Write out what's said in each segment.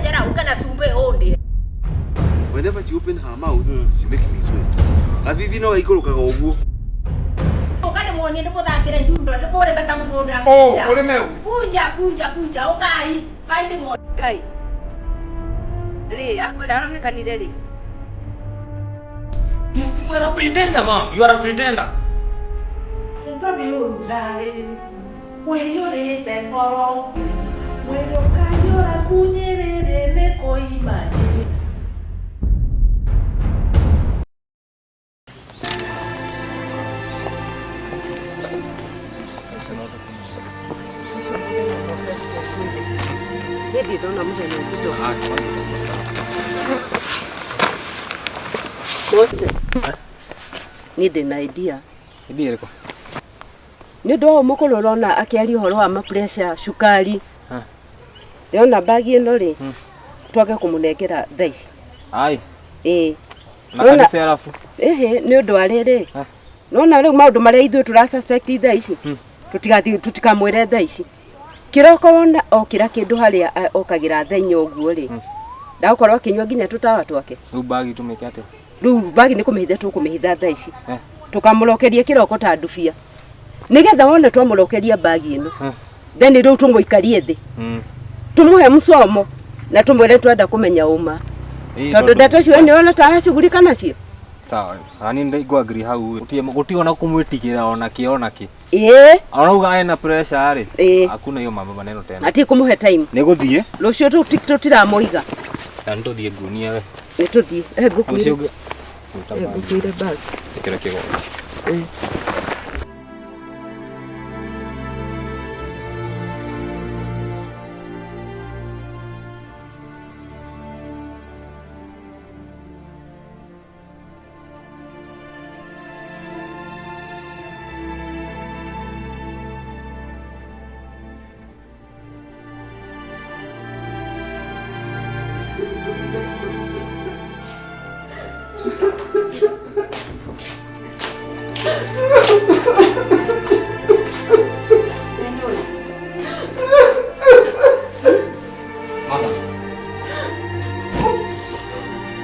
Njara uka na cumbĩ ũndĩe. Whenever she open her mouth, she make me sweat. Gathithi no gaikũrũkaga ũguo. Ũka ndĩmuonie ndĩmũthakĩre njundo ndĩmũrĩme ta mũgũnda. Oh, ũrĩme ũ? Kunja kunja kunja ũkai ũkai ndĩmuonie. Ngai. Rĩ, akwĩra aronekanire rĩ? You are a pretender, mom. You are a pretender. Nĩ ũrugarĩ ũiyũrĩte ngoro mwĩrĩ ũkaiyũra kunyĩrĩrĩ nĩ kũima njĩtĩ. Niĩ ndirĩ ndona mũthenya ũngĩ ta ũcio. Mose, niĩ ndĩ na idea. Idea ĩrĩkũ? Nĩ ũndũ wa ũyũ mũkũrũ ũrona akĩaria ũhoro wa ma pressure, cukari. Ndĩrona bagi ĩno rĩ, twage kũmũnengera thaa ici. Ai. Ĩĩ. Na Nona- kanitha arabu. Ĩhĩ, nĩ ũndũ wa rĩrĩ. Nona rĩu maũndũ marĩa ithuĩ tũra suspect thaa ici. Tũtigathiĩ tũtikamwĩre thaa ici. Kĩroko wona okĩra kĩndũ harĩa okagĩra thaa inya ũguo rĩ. Ndagũkorwo akĩnyua nginya tũtawa twake. Rĩu bagi tũmĩke atĩa? Rĩu bagi nĩ kũmĩhitha tũkũmĩhitha thaa ici. Eh. Tũkamũrokeria kĩroko ta ndubia. Nĩgetha wona twamũrokeria bagi ĩno. Then rĩu tũmũikarie thĩ. Tũmũhe mũcomo na tũmwĩre twenda kũmenya ũma. Ĩĩ, Tondũ ndeto icio we nĩũrona ta aracugurika nacio. Sawa. Ani ndĩ agree hau. Gũtirĩ ona kũmwĩtigĩra ona kĩ ona kĩ. Ĩĩ. Ona uga ena pressure rĩ. Ĩĩ. Hakuna hiyo mambo maneno tena. Ati kũmũhe time. Nĩ gũthiĩ. Rũciũ tũtiramũiga. Na nĩ tũthiĩ nguonie we. Nĩ tũthiĩ. Eh, Ũcio ngũkuĩre. ũngĩ. Eh, ngũkuĩre bag. Ĩkĩra kĩgoti. Eh.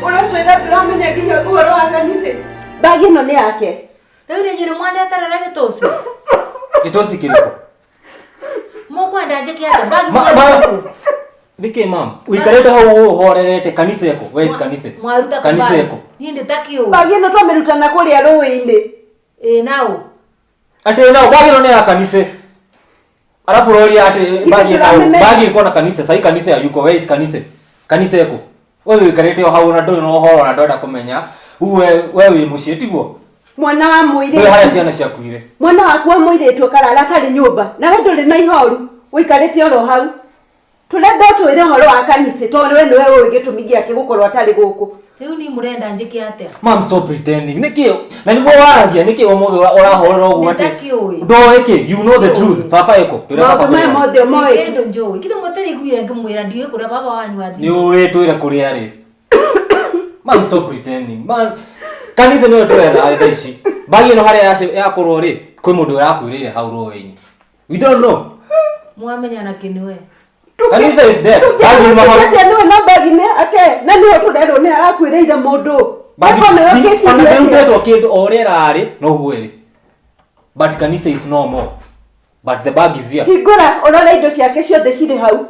Ũratwĩra ndũramenya nginya ũhoro wa kanitha. Bagi ĩno nĩ yake. Rĩu rĩ inyuĩ nĩmwandeterera gĩtũci. Gĩtũci kĩrĩkũ? Mũkwenda njĩke atĩa? Bagi Ma Nĩkĩ mam? Ũikarĩte hau ũhorerete kanitha ĩkũ? Where is kanitha? Mwaruta kũ Kanitha bagi? ĩkũ? Niĩ ndĩtakĩũĩ. Bagi ĩno twamĩruta na kũrĩa rũĩ-inĩ. Ĩĩ naũ. Atĩ nao bagi ĩno nĩ ya kanitha. Alafu ũroria atĩ bagi ĩno tũramĩmenya. bagi ĩko na kanitha. Sai kanitha yuko where is kanitha? Kanitha ĩkũ? We ũikarĩte o hau na ndũrĩ na ũhoro na ndwenda kũmenya. We we wĩ mũciĩ tiguo? Mwana wa Ndũĩ harĩa mũirĩtu. ciana ciakuire. Mwana waku wa mũirĩtu akarara atarĩ nyũmba. Nawe ndũrĩ na ihoru. Ũikarĩte oro hau. Tũrenda ũtwĩre ũhoro wa kanitha tondũ we nĩwe ũĩ gĩtũmi gĩake gũkorwo atarĩ gũkũ. Rĩu niĩ mũrenda njĩke atĩa? Mom, stop pretending. Nĩkĩ na nĩguo waragia nĩkĩ ũmũthĩ ũrahorera ũguo atĩ Ndakĩũĩ. ndoĩ kĩ? You know the truth. Baba ĩkũ? Twĩre baba Maũndũ maya kũrĩa arĩ. mothe ũmoĩ. Kĩndũ njũĩ. Githĩ mũtiriguire ngĩmwĩra ndiũĩ kũrĩa baba wanyu Nĩ athiĩ. ũĩ twĩre kũrĩa arĩ. Mom, stop pretending. Man, kanitha nĩyo tũretha thaa ici. Bagi ĩno harĩa yakorwo rĩ, kwĩ mũndũ ũrakuĩrĩire hau rũĩ-inĩ. We don't know. Mwamenya na kĩ nĩwe. Kanitha is dead. Bagi nĩ mahoru. Tũngĩamũcokeria nĩwe na bagi nĩ ake na nĩho tũrerwo nĩ arakuĩrĩire mũndũ. Bagi Weko nĩwe ona ũngĩciria atĩa? ndĩrutĩtwo kĩndũ o ũrĩa ĩrarĩ noguo ĩrĩ. But kanitha is no more. But the bag is here. Hingũra ũrore indo ciake ciothe cirĩ hau.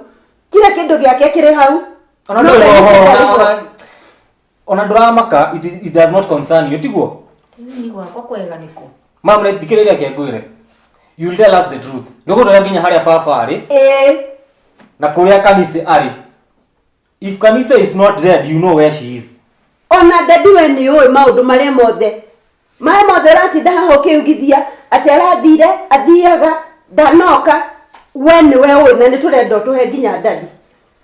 Kila kĩndũ gĩake kĩrĩ hau. Ona No ndũrĩ kanitha ũhoro, ndarĩ ho. ona ndũramaka it does not concern you tiguo? Rĩu niĩ gwakwa kwega nĩkũ? Mam, thikĩrĩria kĩ ngwĩre. You will tell us the truth. Nĩũgũtwĩra nginya harĩa baba arĩ Ĩĩ. na kũrĩa kanitha arĩ. If kanitha is not dead, you know where she is. Ona dadi we nĩ ũĩ maũndũ marĩa mothe. Marĩa mothe ũratinda haha ũkĩugithia atĩ arathire, athiaga, ndanoka. We nĩwe ũĩ na nĩ tũrenda ũtũhe nginya dadi.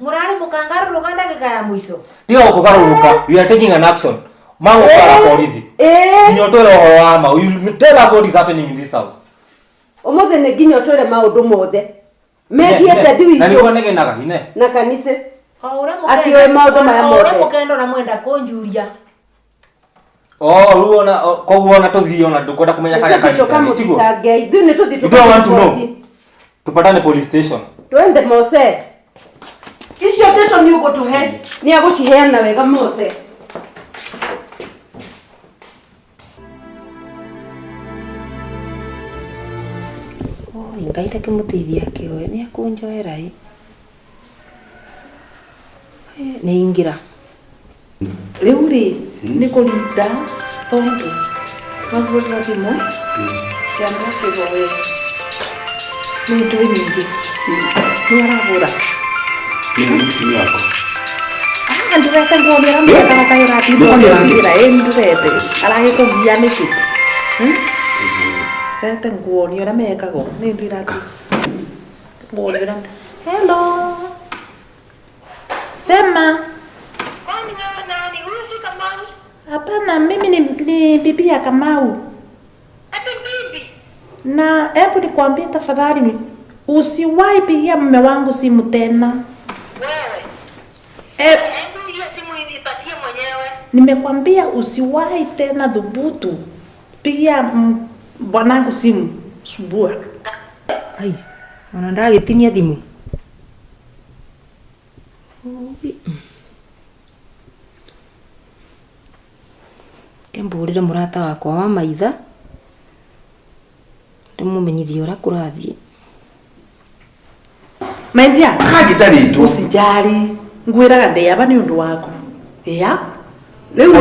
Mũrarĩ mũkangarũrũka ndagĩka ya mũico. Tiga gũkũgarũrũka. We are taking an action. Magũtwara borithi. Ĩĩ. Nginya ũtwĩre ũhoro wa ma. You will tell us what is happening in this house. Ũmũthĩ nĩ nginya ũtwĩre maũndũ mothe. Megiĩ Ine, dadi Na nĩguo witũ negenaga ine. na kanitha. O ũrĩa Atĩ ũĩ maũndũ maya o ũrĩa mothe. mũkenda na mwenda kũnjuria. Oh, rĩu ona koguo ona tũthiĩ ona ndũkwenda kũmenya karĩa Nĩtũthiĩ kanitha arĩ, tiguo? tũkamũthitange. Ithuĩ nĩtũthiĩ You don't want to know. tũkamũripoti. Tupatane police station. Twende Mose. Icio ndeto nĩ ũgũtũhe nĩ agũciheana wega Mose. Oi, Ngai ndakĩmũteithia akĩoe nĩ akũnjoera ĩ. Nĩ ingĩra. Rĩu rĩ nĩ kũrinda tondũ twahũrĩra thimũ kĩamba kĩgoe nĩ ndwĩ nyingĩ nĩ arahũra. Nĩ mũtumia wakwa. Ah, ndũrete nguo nĩ aramwĩkaga kaĩ ũratinda ũkĩnjĩra ĩ ndũrete aragĩkũgia nĩkĩ? Rete nguo nĩ ũrĩa mekagwo nĩ ndũ irati nguo nĩ ũrĩa. Hello. Sema. Hapana, mimi ni bibi ya Kamau. Ati bibi? Na hebu nikwambie tafadhali usiwahi pigia mume wangu simu tena. Wewe. Hebu hiyo simu ipatie mwenyewe. Nimekwambia usiwahi tena dhubutu pigia bwanangu simu subua. Ai, ona ndagĩtinia thimũ. Kembũrĩre mũrata wakwa wa maitha ndĩmũmenyithie ũrĩa kũrathiĩ. Mendia Kagĩtarĩtwo. Usijali ngwĩraga ndĩaba nĩ ũndũ waku. Ĩa rĩu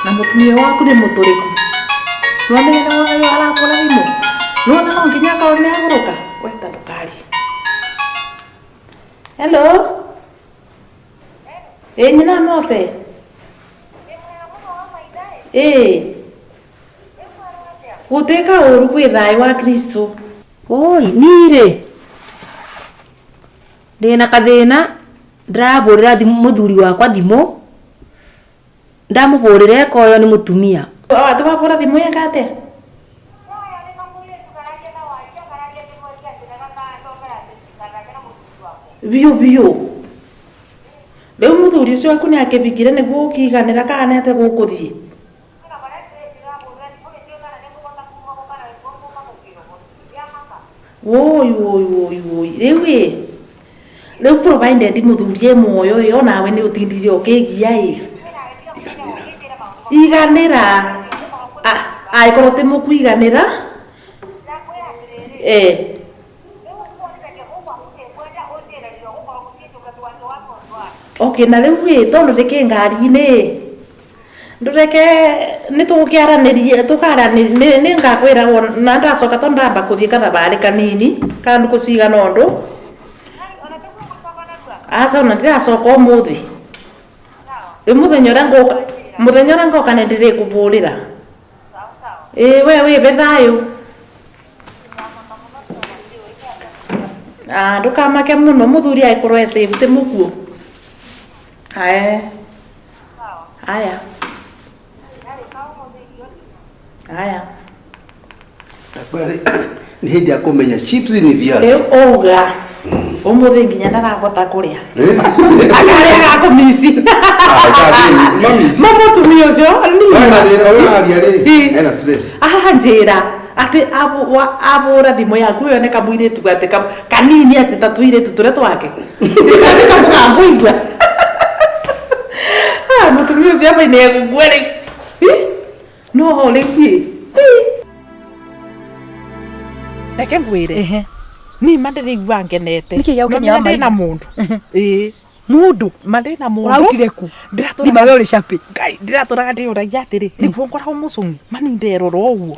na mũtumia waku nĩ mũtũrĩku. Nĩwamenya nĩ wona arahũra thimũ. Nĩwona no nginya akorwo nĩ agũrũka. Weta ndũkarie. Hello. Ĩ nyina Mose. Ĩ gũtuĩka ũru kwĩ thayũ wa Kristo. Oi, niĩ-rĩ ndĩna kathĩna ndĩrahũrĩra mũthuri wakwa thimũ ndamũhũrĩra ekoywo nĩ mũtumia. Atĩ wahũra thimũ ĩka atĩa? Biũ biũ. Rĩu mũthuri ũcio waku nĩ akĩbikire nĩguo ũkĩiganĩra kana nĩ atĩa gũkũthiĩ? Woi woi woi woi. Rĩu ĩ rĩu provided mũthuri e muoyo ĩ onawe nĩ ũtindire ũkĩgia ĩ. Iganĩra. Angĩkorwo ti mũkũiganĩra. Okay, na rĩu ĩ tondũ ndĩkĩ ngari-inĩ ndũreke nĩ tũgũkĩaranĩria tũkaranĩria nĩ ngakwĩra na ndacoka tondũ ndamba kũthiĩ kathabarĩ kanini ka ndukũ cigana ũndũ. Aca ona ndĩracoka ũmũthĩ. Rĩu mũthenya ũrĩa ngũka mũthenya ũrĩa ngoka nĩ ndĩrĩkũbũrĩra. Ĩ we wĩbe thayũ. Ah, ndũkamake mũno mũthuri angĩkorwo e safe ti mũkuũ. Aya. Aya. Aya. Nĩ hĩndĩ ya kũmenya chips ni viazi. Rĩu auga ũmũthĩ nginya ndarahota kũrĩa. Akarĩa gakũmici. Mamici. Mũtumia ũcio ni. Ena stress. Ah, njĩra atĩ abũra thimũ yaku ĩyo nĩ kamũirĩtu atĩ kanini atĩ ta tũirĩtu tũrĩa twake. Nĩ kamũgambo igua. Ah, mũtumia ũcio aba nĩ egũkua rĩu. No rĩu ĩ. Reke ngwĩre. Ni ma ndĩraigua ngenete. Nĩkĩ gĩagũkenia wa ndĩ na maitho? mũndũ. Ĩĩ. Mũndũ? Ma ndĩ na mũndũ. Ũrautire kũ? Ndĩratũra. Ndima we ũrĩ capi. Ngai, ndĩratũraga ndĩyũragia atĩrĩ, nĩguo ngoragwo mũcũng'i, mani nderora ũguo.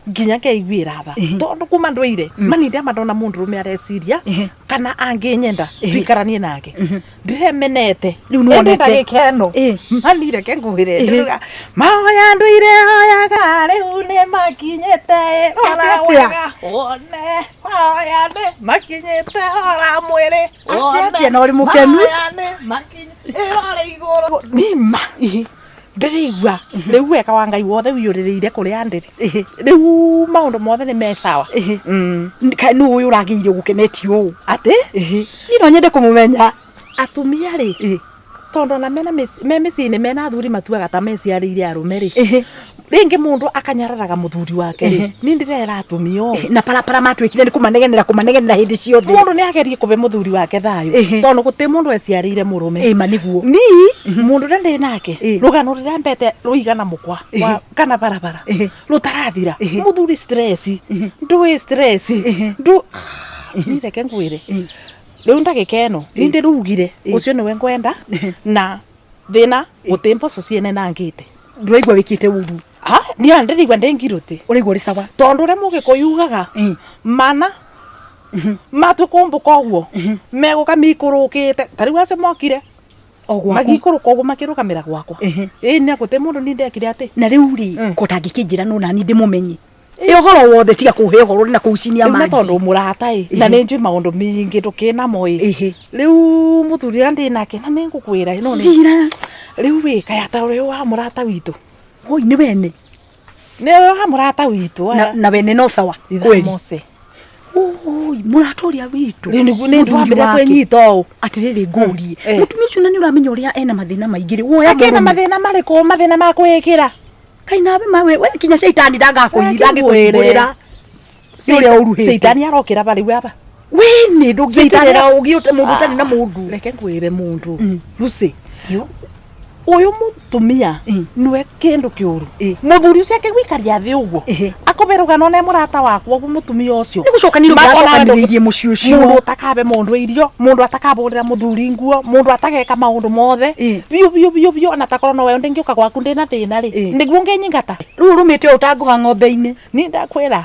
Nginya ngeiguĩra tha. Tondũ kuma ndũire, mani ndĩama ndona mũndũrũme areciria, kana angĩnyenda, tũikaranie nake. Ndĩremenete. Rĩu nĩwonete. Ĩndĩ ndagĩka ĩno. Mani reke ngwĩre. Ndĩrauga, mahoya ndũire hoyaga, rĩu nĩ makinyĩte. Rora wega, wone. Mahoya nĩ makinyĩte, rora mwĩrĩ. Atĩa atĩa na ũrĩ mũkenu? Mahoya nĩ makinyĩte, rora igũrũ. Nima. Ndĩraigua rĩu wega wa Ngai wothe ũiyũrĩrĩire kũrĩa ndĩrĩ. Rĩu maũndũ mothe nĩ me sawa. Kaĩ nũ ũyũ ũragĩire ũgũkenetie ũũ? Atĩ? Niĩ no nyende kũmũmenya. Atumia rĩ, Tondu ona mena me mĩciĩ-inĩ mena athuri matuaga ta meciarĩire arũme rĩ, rĩngĩ mũndũ akanyararaga mũthuri wake rĩ, ni ndĩrera atumia ũũ. Na parapara matwĩkire nĩ kũmanegenera kũmanegenera hĩndĩ ciothe. Mũndũ nĩ agerie kũbe mũthuri wake thayũ. Tondũ gũtĩ mũndũ eciarĩire mũrũme. Ĩma nĩguo. Ni mũndũ ũrĩa ndĩ nake, rũgano rũrĩa mbete rũigana mũkwa kana barabara rũtarathira, mũthuri stress ndũĩ stress ndũ ni reke ngwĩre rĩu ndagĩka ĩno ni ndĩrugire ũcio nĩwe ngwenda na thĩna gũtĩ mboco ciene nangĩte. Ndũraigua wĩkĩte ũru? Niĩ ona ndĩraigua ndĩ ngirũtĩ. Ũraigua ũrĩ sawa? Tondũ ũrĩa mũgĩkũyũ ugaga mana matue kũmbũka ũguo megũka mikũrũkĩte ta rĩu acio mokire o gwaku magikũrũka ũguo makĩrũgamĩra gwakwa. Ĩĩ nĩ gũtĩ mũndũ ni ndekire atĩ. Na rĩu rĩ, ko tangĩkĩnjĩra no nani ndĩmũmenye ĩ ũhoro wothe, tiga kũhe ũhoro ũrĩ na kũu cinia. Rĩu na manji tondũ mũrata ĩ na nĩ njũĩ maũndũ mingĩ ndũkĩnamo ĩ rĩu mũthuri ũrĩa ndĩ nake na nĩ ngũkwĩra no nĩ Njĩra. Rĩu ĩ kaya ta ũrĩa wa mũrata witũ. Oi nĩ wene. Nĩ ũrĩa wa mũrata witũ. Na wene no sawa kweli? Mose. Oi mũrata ũrĩa witũ. Rĩu nĩguo nĩ Mũthuri twambĩrĩria wake. kwĩnyita ũũ. Atĩrĩrĩ ngũrie, mũtumia ũcio na nĩ ũramenya ũrĩa ena mathĩna maingĩ rĩ, woya Akĩna mũrũme. Mathĩna marĩkũ? Mathĩna ma kwĩĩkĩra? Kai nawe mawe we kinya caitani ndangakũhingũrĩra nĩ ũrĩa ũruhĩte. Caitani arokĩra ba rĩu aba. We nĩ ndũngĩtarĩra ũgĩ mũndũ ũtarĩ na mũndũ. Reke ngwĩre mũndũ Lucy, ũyũ mũtumia nĩwe kĩndũ kĩũru. Mũthuri ũcio akĩgũikaria thĩ ũguo akũbe rũgano ne mũrata wakwa ũguo mũtumia ũcio. Nĩ gũcokanĩrĩria ũracokanĩrĩirie mũciĩ ũcio. Mũndũ ũtakabe mũndũ irio, mũndũ atakabũrĩra mũthuri nguo, mũndũ atageka maũndũ mothe biũ biũ biũ biũ, ona takorwo nowe ndĩngĩũka gwaku ndĩna thĩna rĩ, nĩguo ngĩnyingata. Rĩu ũrũmĩte ũũ ta ngũha ng'ombe-inĩ. Niĩ ndakwĩra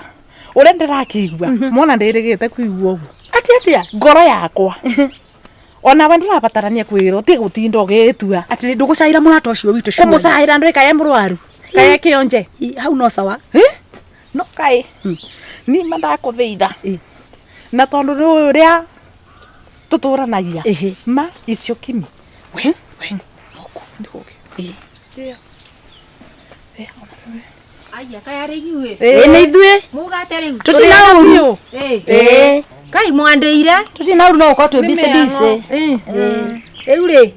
ũrĩa ndĩrakĩigua mona ndĩrĩgĩte kũigua ũguo. Atĩ atĩa? Ngoro yakwa onawe ndũrabatarania kwĩrwo ti gũtinda ũgĩtua. Atĩrĩ ndũgũcaĩra mũrata ũcio witũ surely. Kũmũcaĩra ndũĩ kaĩ mũrwaru kaĩ kĩonje. Hau no sawa. No kaĩ nima ndakũthĩitha na tondũ nĩ ũrĩa tũtũranagia ma icio kimi. We Aya kaya rĩ inyuĩ. Ĩ nĩ ithuĩ. Mugate rĩu. Tũtina ũru. Ĩ. Kai mwandĩire. Tũtina ũru no gũkorwo twĩ busy busy. Rĩu rĩ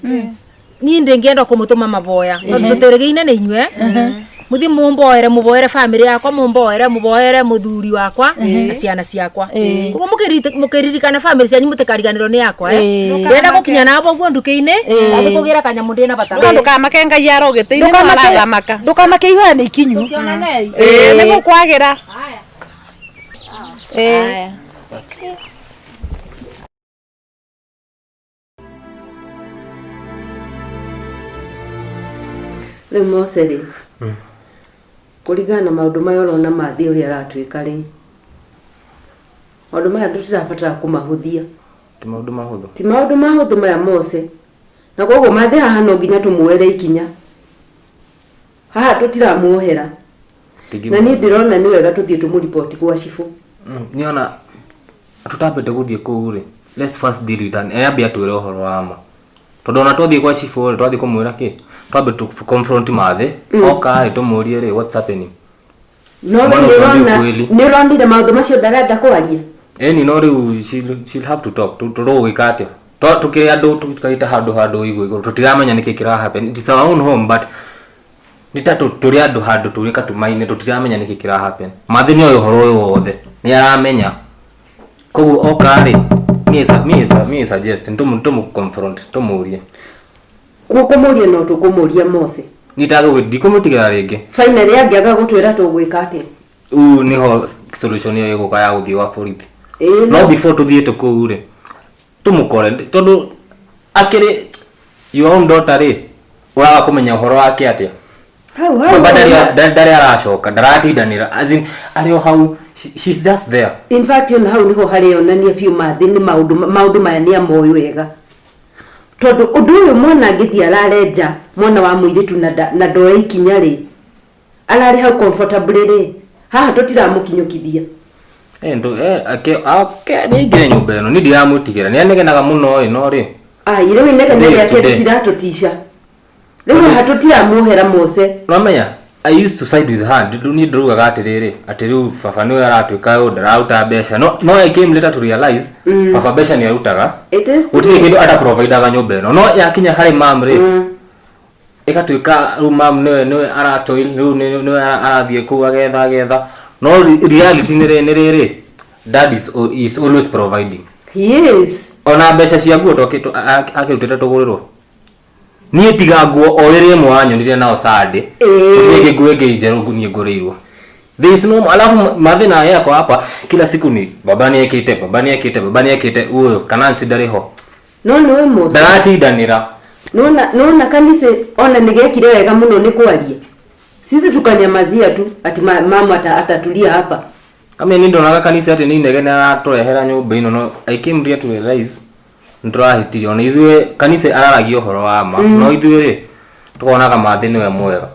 niĩ ndĩngĩenda kũmũtũma maboya tondũ tũtĩrĩgĩine nĩ inyuĩ muthi mumboere muboere family yakwa mumboere muboere muthuri wakwa na ciana ciakwa koguo mukiririkana family cianyu mutikariganirwo ni yakwa eh ndenda gukinya nabo guo nduki-ini ndathi kugira kanyamu ndina bata. Ndukamake Ngai arogĩte-inĩ no arathamaka. Ndũkamake ihoya nĩ ikinyu. Tukionanei. Ĩ nĩ gũkwagĩra. Ĩ. Rĩu Mose rĩ, kũringana na maũndũ maya ũrona mathiĩ ũrĩa aratwĩka rĩ, maũndũ maya tũtirabatara kũmahũthia. Ti maũndũ mahũthũ. Ti maũndũ mahũthũ maya Mose, na koguo mathiĩ haha no nginya tũmuoere ikinya. Haha tũtiramuohera. Na niĩ ndĩrona nĩ wega tũthiĩ tũmũriboti gwa cibũ. Niona tutambĩte gũthiĩ kũu rĩ, let's first deal with that. Ambe atwĩre ũhoro wa ma tondũ ona twathiĩ kwa cibũ rĩ, twathiĩ kũmwĩra kĩ, twambe tũ confront mathe oka rĩ, tũmũrie rĩ, what's happening. No we Mbona nĩ ũtwambie ũrona ukweli? nĩ ũronire maũndũ macio ndarenda kwaria. Ĩni no rĩu she'll have to talk. Tũrũgĩka atĩa? Tũkĩrĩ andũ tũikarĩte handũ handũ igũ igũrũ tũtiramenya nĩkĩ kĩra happen. It is our own home but nĩ ta tũrĩ andũ handũ tũrĩ katuma-inĩ tũtiramenya nĩkĩ kĩra happen. Mathe nĩ oĩ ũhoro ũyũ wothe nĩ aramenya, koguo oka rĩ, niĩ suggest tũmũ confront tũmũrie. Kuo kũmũria no tũkũmũria Mose. Ndikũmũtigĩra rĩngĩ. Finally angĩaga gũtwĩra tũgwĩka atĩa? Ũũ nĩho solution ĩyo ĩgũka ya gũthiĩ gwa borithi. Ĩĩ. No before tũthiĩte kũu rĩ, tũmũkore tondũ akĩrĩ your own daughter rĩ, ũraga kũmenya ũhoro wake atĩa? Hau hau. Baba ndarĩ aracoka, ndaratindanĩra, as in arĩ o hau, she's just there. In fact ona hau niho harĩonania biũ mathĩ nĩ maũndũ maũndũ maya nĩ amoĩ wega. Tondũ ũndũ ũyũ mwana angĩthiĩ arare nja, mwana wa mũirĩtu na ndoe ikinya rĩ, ararĩ hau comfortably rĩ, haha tũtiramũkinyũkithia. Ake nĩaingĩre nyũmba ĩno, niĩ ndiramwĩtigĩra, nĩanegenaga mũno ĩ no rĩ. Ai rĩu inegene Today is rĩake today. rĩtiratũtica. Rĩu haha tũtiramuohera Mose. Nĩwamenya I used to side with her. Ndũ niĩ ndĩrugaga atĩrĩrĩ, atĩ rĩu baba nĩwe aratuĩka ũyũ ndararuta mbeca. No I came later to realize baba mbeca nĩ arutaga. It is true. Gũtirĩ kĩndũ ataprovidaga nyũmba ĩno. No yakinya harĩ mam rĩ, ĩgatuĩka rĩu mam nĩwe aratoil, rĩu nĩwe arathiĩ kũu agetha. No reality nĩ rĩrĩ, dad is always providing. He is. Ona mbeca cia nguo akĩrutĩte tũgũrĩrwo. Niĩ tiga nguo o ĩrĩa ĩmwe wanyonire nao Sunday. Gũtirĩ ĩngĩ nguo ĩngĩ njerũ niĩ ngũrĩirwo. There is no, alafu mathĩna yako hapa kila siku ni baba nĩekĩte, baba nĩekĩte, baba nĩekĩte, ũyũ kana nsi ndarĩ ho. No nĩwe Mose. Ndaratindanĩra. Nona kanitha ona nĩgekire wega mũno nĩ kwaria. Sisi tukanyamazia tu ati mama atatulia hapa. Kama ni ndonaga kanitha atĩ nĩ inegene aratũrehera nyũmba ĩno, no I came here to realize nĩtũrahĩtirie. Ona ithuĩ kanitha araragia ũhoro wa ma, no ithuĩ rĩ tukonaga mathĩ nĩwe mwega.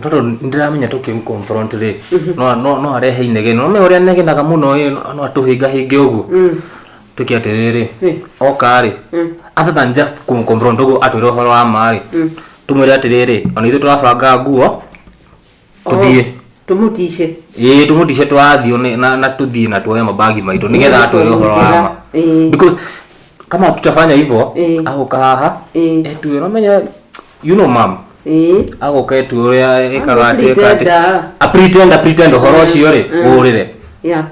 Tondũ nĩndĩramenya tũkĩ confront rĩ, no arehe inegene. No ũrĩa anegenaga mũno ĩ, no atũhĩngahĩnge ũguo. Tuke atĩrĩrĩ, oka rĩ, other than just confront ũguo atwĩre ũhoro wa ma rĩ, tũmwĩre atĩrĩrĩ, ona ithuĩ tũrabanga nguo tũthiĩ. Tũmũtice. Ĩĩ, tũmũtice tũrathiĩ na tũthiĩ na tuoe mabagi maitũ nĩgetha atwĩre ũhoro wa ma. Because kama tutafanya hivyo, agoka haha, etuwe, ũramenya, you know mom. Agoka etuwe ũrĩa ĩkaga atĩ, ĩkaga atĩ. A pretend ũhoro ũcio rĩ, ũrĩre.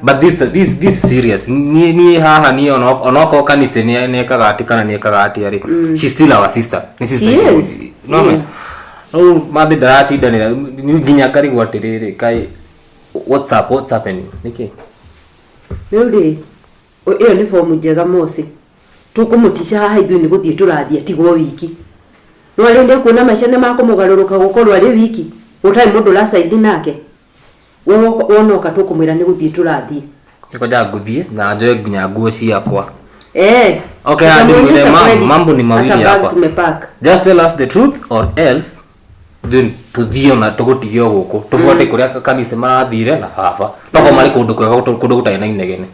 But this serious. Niĩ haha niĩ onokorwo kanitha nĩ ekaga atĩ kana nĩ ekaga atĩa rĩ, she's still our sister. Nĩ sister She itũ. is. No me. Rĩu mathĩ ndaratindanĩra nginya ngarigwo atĩrĩrĩ, kaĩ what's up, what's happening? Nĩkĩ? Rĩu rĩ, ĩyo nĩ fomu njega Mose. Tũkũmũtica haha ithuĩ nĩ gũthiĩ tũrathiĩ atigwo wiki. No rĩu nĩekuona maica nĩ makũmũgarũrũka gũkorwo arĩ wiki. Gũtarĩ mũndũ ũracaidi nake. We wonoka tũkũmwĩra nĩ gũthiĩ tũrathiĩ. Nĩkwendaga ngũthiĩ na njoe nginya nguo ciakwa. Okay, Tutamuonyesha hadi kweli mambo ni mawili hata bag hapa. tumepack. Just tell us the truth or else then tuthiĩ ona tũgũtige o gũkũ tũbuate kũrĩa kanitha marathire na baba tokorwo marĩ kũndũ kwega kũndũ gũtarĩ na inegene.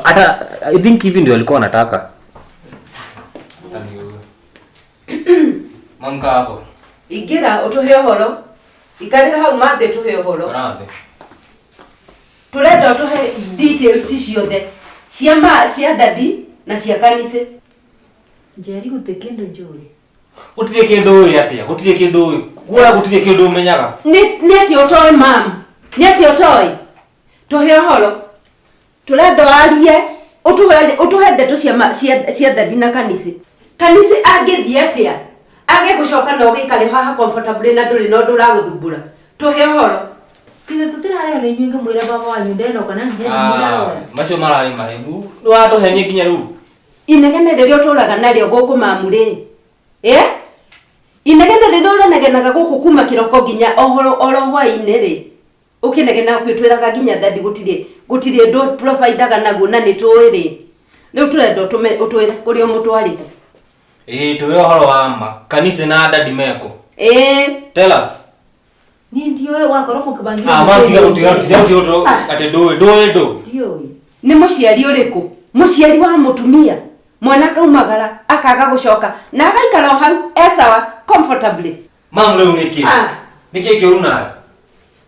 Hata I think hivi ndio alikuwa anataka. Mamka hapo. Ingĩra ũtũhe ũhoro. Ikarĩra hau mathĩ tũhe ũhoro. Karathĩ. Tũrenda ũtũhe details ciothe cia ma cia dadi na cia kanitha. Njeri gũtirĩ kĩndũ njũĩ. Gũtirĩ kĩndũ ũĩ atĩa? Gũtirĩ kĩndũ ũĩ. Kuoya gũtirĩ kĩndũ ũmenyaga. Nĩ atĩa ũtoĩ mam? Nĩ atĩa ũtoĩ? Tũhe ũhoro. Tũrenda warie ũtũhe ndeto cia dadi na kanitha. Kanitha angĩthiĩ atĩa? Age gũcoka na ũgĩikare haha comfortably na ndũrĩ na ũndũ ũragũthumbũra. Tũhe ũhoro. Ithe tũtirarĩo nĩ inyuĩ ngĩmwĩra baba wanyu ndenoka na nginya ndĩraroya. Macio mararĩ mahĩgu. Nĩ watũhenie nginya rĩu. Inegene rĩrĩa ũtũraga narĩo gũkũ mamu rĩ. Inegene rĩrĩa ũrenegenaga gũkũ kuma kĩroko nginya oro hwaĩ-inĩ rĩ. Ũkĩnegena kwĩtwĩraga nginya dadi gũtirĩ ũndũ providaga naguo na nĩ tũĩ rĩ. Rĩu tũrenda ũtwĩre kũrĩa ũmũtwarĩte. Ĩĩ, tũwe ũhoro wa ma. Kanitha na dadi meko. Tell us. Niĩ ndiũĩ wakorwo mũkĩbangira. Ma tiga gũtiga tiga gũtiga atĩ ndũĩ ndũĩ ndũ. Ndiũĩ. Nĩ mũciari ũrĩkũ? Mũciari wa mũtumia. Mwana akaumagara akaga gũcoka na agaikara o hau e sawa comfortably. Mam rĩu nĩkĩ? Nĩkĩ kĩũru nawe?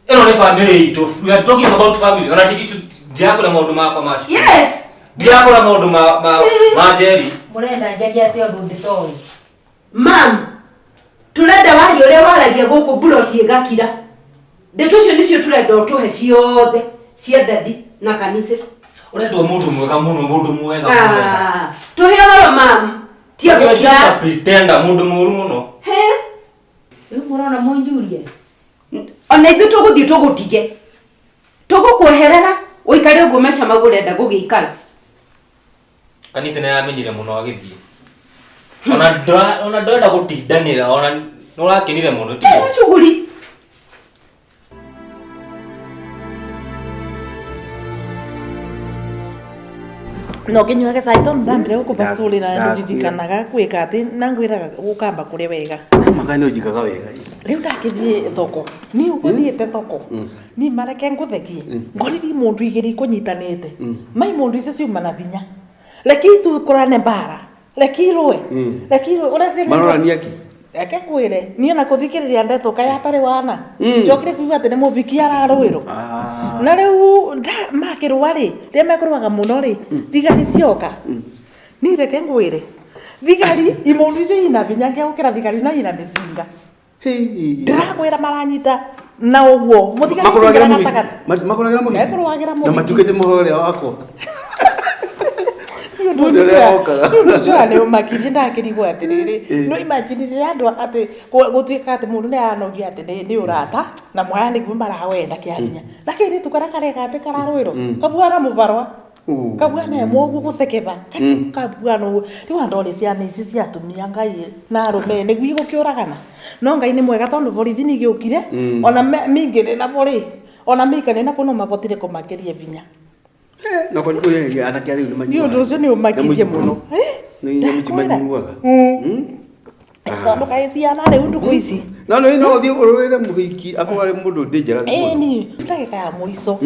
Ĩno nĩ family itũ. We are talking about family. Ona ti ndirakũra maũndũ makwa ma cukuru. Yes. Ndirakũra maũndũ ma Njeri. Mũrenda njarie atĩa ũndũ ndĩtoĩ? Mam, tũrenda waria ũrĩa waragia gũkũ mburoti ĩgakira. Ndeto icio nĩcio tũrenda ũtũhe ciothe cia dadi na kanitha. Ũretwo mũndũ mwega mũno, mũndũ mwega mũno. Tũhe ũhoro mam. Tia You're just gũkira. a pretender, mũndũ mũũru mũno. He? Rĩu mũrona mũnjurie? Ona ithuĩ tũgũthiĩ tũgũtige. Tũgũkweherera ũikare ũguo maica mau ũrenda gũgĩikara. Kanitha nĩ aramenyire mũno agĩthiĩ. Ona ndũrenda gũtindanĩra, ona nĩ ũrakenire mũno, tiguo? Ena shughuli. No kinyuage cai tondu ndambire gukuba story na ndirikanaga gwika ati na ngwiraga gukamba kuria wega. Maka nĩ ũnjikaga wega. Riu ndakithie thoko ni uguthiite thoko ni mareke nguthekie ngoriri mundu igiri ikunyitanite mai mundu icio ciuma na hinya reke itukurane mbara reke irue reke irue uria Marorania ki? Reke ngwĩre niĩ ona kũthikĩrĩria ndeto kaĩ atarĩ wana njokire kuigua atĩ nĩ mũbiki ararũĩrwo na rĩu makĩrũa rĩ rĩrĩa mekũrũaga mũno rĩ thigari cioka niĩ reke ngwĩre thigari imũndũ icio ina binya ngia gũkĩra thigari na ina mĩcinga ndĩrakwĩra maranyita na ũguo mũthigari Makũrũagĩra aingĩra mũhiki. gatagatĩ Makũrũagĩra mũhiki. Mekũrũagĩra Na mũhiki. matukĩte mũhoro ũrĩa wakwa. Nĩ ũndũ Ũrĩa ũcio- wokaga. nĩ ũndũ ũcio nĩ ũmakirie ndakĩrigwo atĩrĩrĩ no imagine rĩrĩa andũ atĩ gũtuĩka atĩ mũndũ nĩ aranogio atĩ nĩ ũrata na mwaya nĩguo marawenda kĩa hinya na kairĩtu karĩa kareka atĩ kararũĩrwo kabuana mũbarwa kabuana ĩmwe ũguo gũcekeba kabuana ũguo rĩu andũ orĩ ciana ici cia atumia ngai na arũme nĩguo igũkĩũragana no ngai nĩ mwega tondũ borithi nĩ igĩũkire ona mingĩrĩ nabo rĩ ona mĩikanio nako no mabotire kũmakĩria binya Na kwa nĩ anake arĩa rĩu nĩ nĩ manyuaga. ũndũ ũcio nĩ ũmakirie mũno Nĩ nyamũ manyuaga. Tondũ kaĩ ciana rĩu ndukũ ici No no no ũthiĩ ũrũĩre mũhiki akorwo arĩ mũndũ dangerous mũno. ĩni ndagĩka ya mũico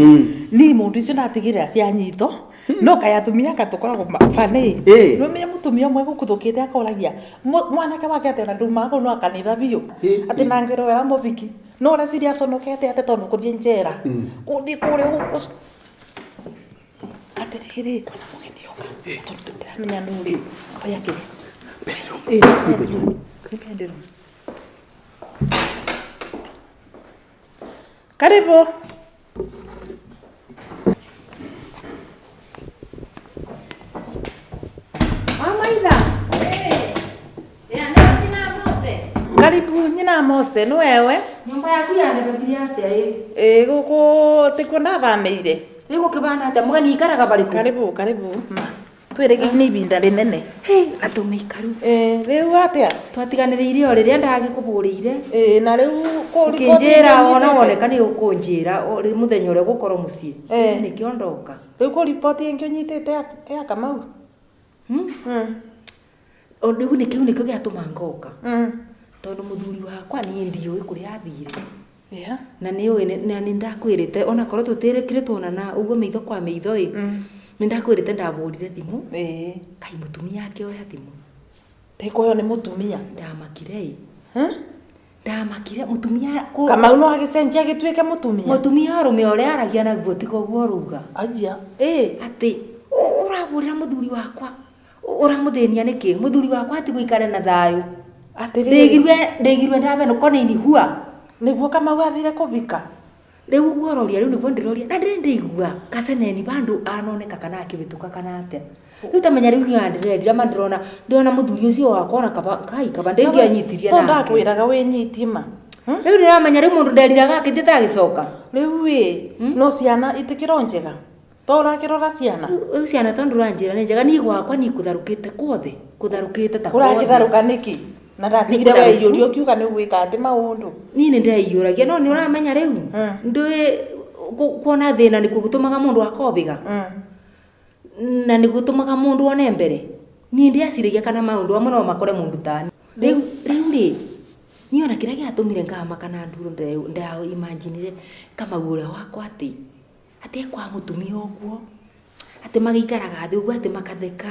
ni mũndũ icio ndatigĩrĩra cianyitwo no kaĩ atumia anga tũkoragwo banĩ Ĩ. nĩũmenye mũtumia ũmwe gũkuthũkĩte akoragia mwanake wake atĩ ona ndumaga kũu no kanitha biũ atĩ nangĩrowera mũbiki no ũreciria aconokete atĩ tondũ kũthiĩ njera kũthiĩ kũrĩa atĩrĩrĩ kwĩna mũgeni oka tondũ ndĩramenya nũ rĩ oya kĩrĩa Ĩ, bedroom. Nĩ bedroom. Karibu. Mamaitha. Karibu nyina Mose nĩ wewe Nyũmba yaku yanebebire atĩa ĩ? ĩ gũkũ tikuo ndathamĩire Rĩu gũkĩbana atĩa mũgeni ikaraga barĩkũ? karibu karibu twĩrĩgĩire ibinda rĩnene Na tũmĩikaru. Ĩ, rĩu atĩa Twatiganĩrĩire o rĩrĩa ndagĩkũbũrĩire. Ĩ, na rĩu Ũkĩnjĩra wona woneka nĩ ũkũnjĩra mũthenya ũrĩa ũgũkorwo mũciĩ. Eh. Nĩkĩo ndoka. Rĩu kũ riboti ĩngĩ ũnyitĩte ya Kamau O rĩu nĩ kĩu nĩkĩo gĩatũma ngoka. Tondũ mũthuri wakwa niĩ ndiũĩ kũrĩa athire. Yeah. Na nĩ ũĩ na nĩ ndakwĩrĩte onakorwo tũtĩrĩkire tuonana ũguo maitho kwa maitho ĩ. Nĩ ndakwĩrĩte ndabũrire thimũ. Ĩ. Kai mũtumia akĩoya thimũ. Tĩkũheo nĩ mũtumia Ndamakire ĩ. Ndamakire mũtumia Kamau no agĩcenjia agĩtuĩke mũtumia Mũtumia arũme ũrĩa aragia naguo tiga ũguo ũrauga. Aya. Ĩ. Atĩ ũrabũrĩra mũthuri wakwa ũramũthĩnia nĩkĩ mũthuri wakwa ati gũikare na thayũ. Atĩrĩrĩ. Ndĩgirwe ndĩgirwe ndabenũko nĩ inihua. Nĩguo Kamau athire kũbika. Rĩu ũguo ũroria rĩu nĩguo ndĩroria na ndĩrĩ ndĩigua kaceneni bandũ anoneka kana akĩhĩtũka kana atĩa. Rĩu tamenya rĩu niĩ ndĩrerira ma ndĩrona ndĩrona mũthuri ũcio wakwa ona kaba kai kaba ndĩngĩanyitirie Tondũ nake. ndakwĩraga wĩnyitie ma. Rĩu ndĩramenya rĩu mũndũ nderiraga akĩthiĩ agĩcoka. Rĩu ĩ no ciana itikĩro njega to ũrakĩrora ciana Rĩu ciana tondũ ũranjĩra nĩ njega niĩ gwakwa niĩ kũtharũkĩte kwothe kũtharũkĩte ta kwothe. ũrakĩtharũka nĩkĩ na ndatigire Nĩ kũtharũku. weiyũria ũkiuga nĩ ũgwĩka atĩ maũndũ Niĩ nĩ ndeiyũragia no nĩ ũramenya rĩu ndũĩ kuona thĩna nĩkuo gũtũmaga mũndũ akobĩga na nĩ gũtũmaga mũndũ one mbere niĩ ndiaciragia kana maũndũ amwe no makore mũndũ tani rĩu rĩu rĩ niĩ ona kĩrĩa gĩatũmire ngamaka na nduro ndaimaginire Kamau ũrĩa wakwa atĩ atĩ ekwa mũtumia ũguo atĩ magĩikaraga thĩ ũguo atĩ makatheka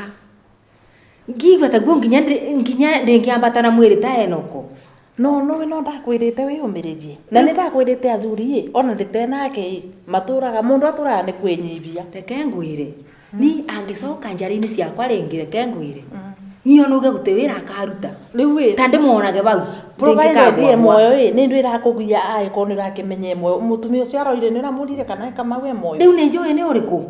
ngigua taguo nginya nginya ndĩngĩambata na mwĩrĩ ta enoko no no no ndakwĩrĩte wĩyũmĩrĩrie na nĩ ndakwĩrĩte athuri ĩ ona ndĩtenake ĩ matũraga mũndũ atũraga nĩ kwĩnyibia reke ngwĩre ni angĩcoka njara-inĩ ciakwa rĩngĩ reke ngwĩre niĩ ona uge gũtĩ wĩra akaruta rĩu ĩ ta ndĩmuonage bau provided ndĩngĩkagwagwa. ĩ muoyo ĩ nĩ ndũ ĩrakũgia angĩkorwo nĩ ũrakĩmenya ĩ muoyo mũtumia ũcio aroire nĩ ũramũrire kana Kamau e muoyo rĩu nĩ njũĩ nĩ ũrĩkũ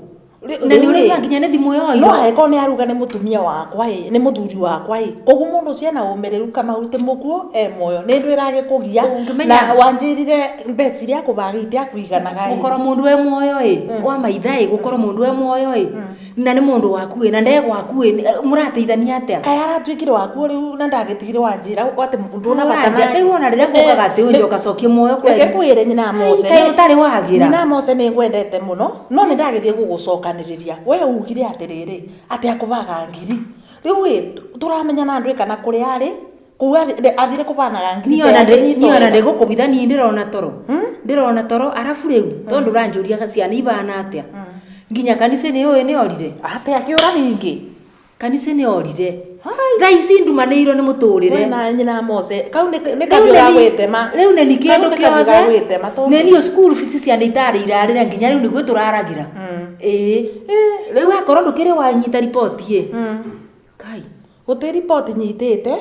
na nĩ ũraigua nginya nĩ thimũ no yoirwo angĩkorwo nĩ aruga nĩ mũtumia wakwa ĩ nĩ mũthuri wakwa ĩ koguo mũndũ ũcio ena ũmĩrĩru Kamau ti mũkuo e muoyo nĩ ndũ ĩragĩkũgia Ũngĩmenya- na wanjĩrire mbeca iria akũbaga itiakũiganaga ĩ gũkorwo mũndũ e muoyo ĩ wa maitha ĩ gũkorwo mũndũ e muoyo ĩ na nĩ mũndũ waku ĩ na ndegwaku ĩ mũrateithania atĩa kaĩ aratuĩkire wakuo rĩu na ndagĩtigire wanjĩra atĩ ndũna bata Ũranja- rĩu ona rĩrĩa ngũkaga atĩ ũnjoka cokie muoyo kweri. reke kwĩre nyina Mose Kaĩ ũtarĩ wagĩra nyina Mose nĩ ngwendete mũno no nĩ ndagĩthiĩ gũgũcokanĩrĩria we ugire atĩrĩrĩ atĩ akũbaga ngiri rĩu ĩ tũramenya na andũ ĩ kana kũrĩa arĩ kũu athire kũbanaga ngiri niĩ ona niĩ ona ndĩgũkũbitha niĩ ndĩrona toro ndĩrona toro arabu rĩu tondũ ũranjũria ciana ibana atĩa nginya kanitha nĩ ũĩ nĩ orire atĩ akĩũra ningĩ Kanitha nĩ orire. Thaa ici ndumanĩirwo nĩ mũtũrĩre. Wena nyina Mose kau nĩ Rĩu kahiũ ga nĩ- gwĩtema. Rĩu nĩ ni Kau kĩndũ nĩ kahiũ ga kĩothe. gwĩtema tondũ- Nĩ niĩ school fees ciana itarĩ irarĩra nginya rĩu nĩguo tũraragĩra. Ĩĩ. Rĩu akorwo ndũkĩrĩ wanyita riboti ĩ. Kai. Gũtĩ riboti nyitĩte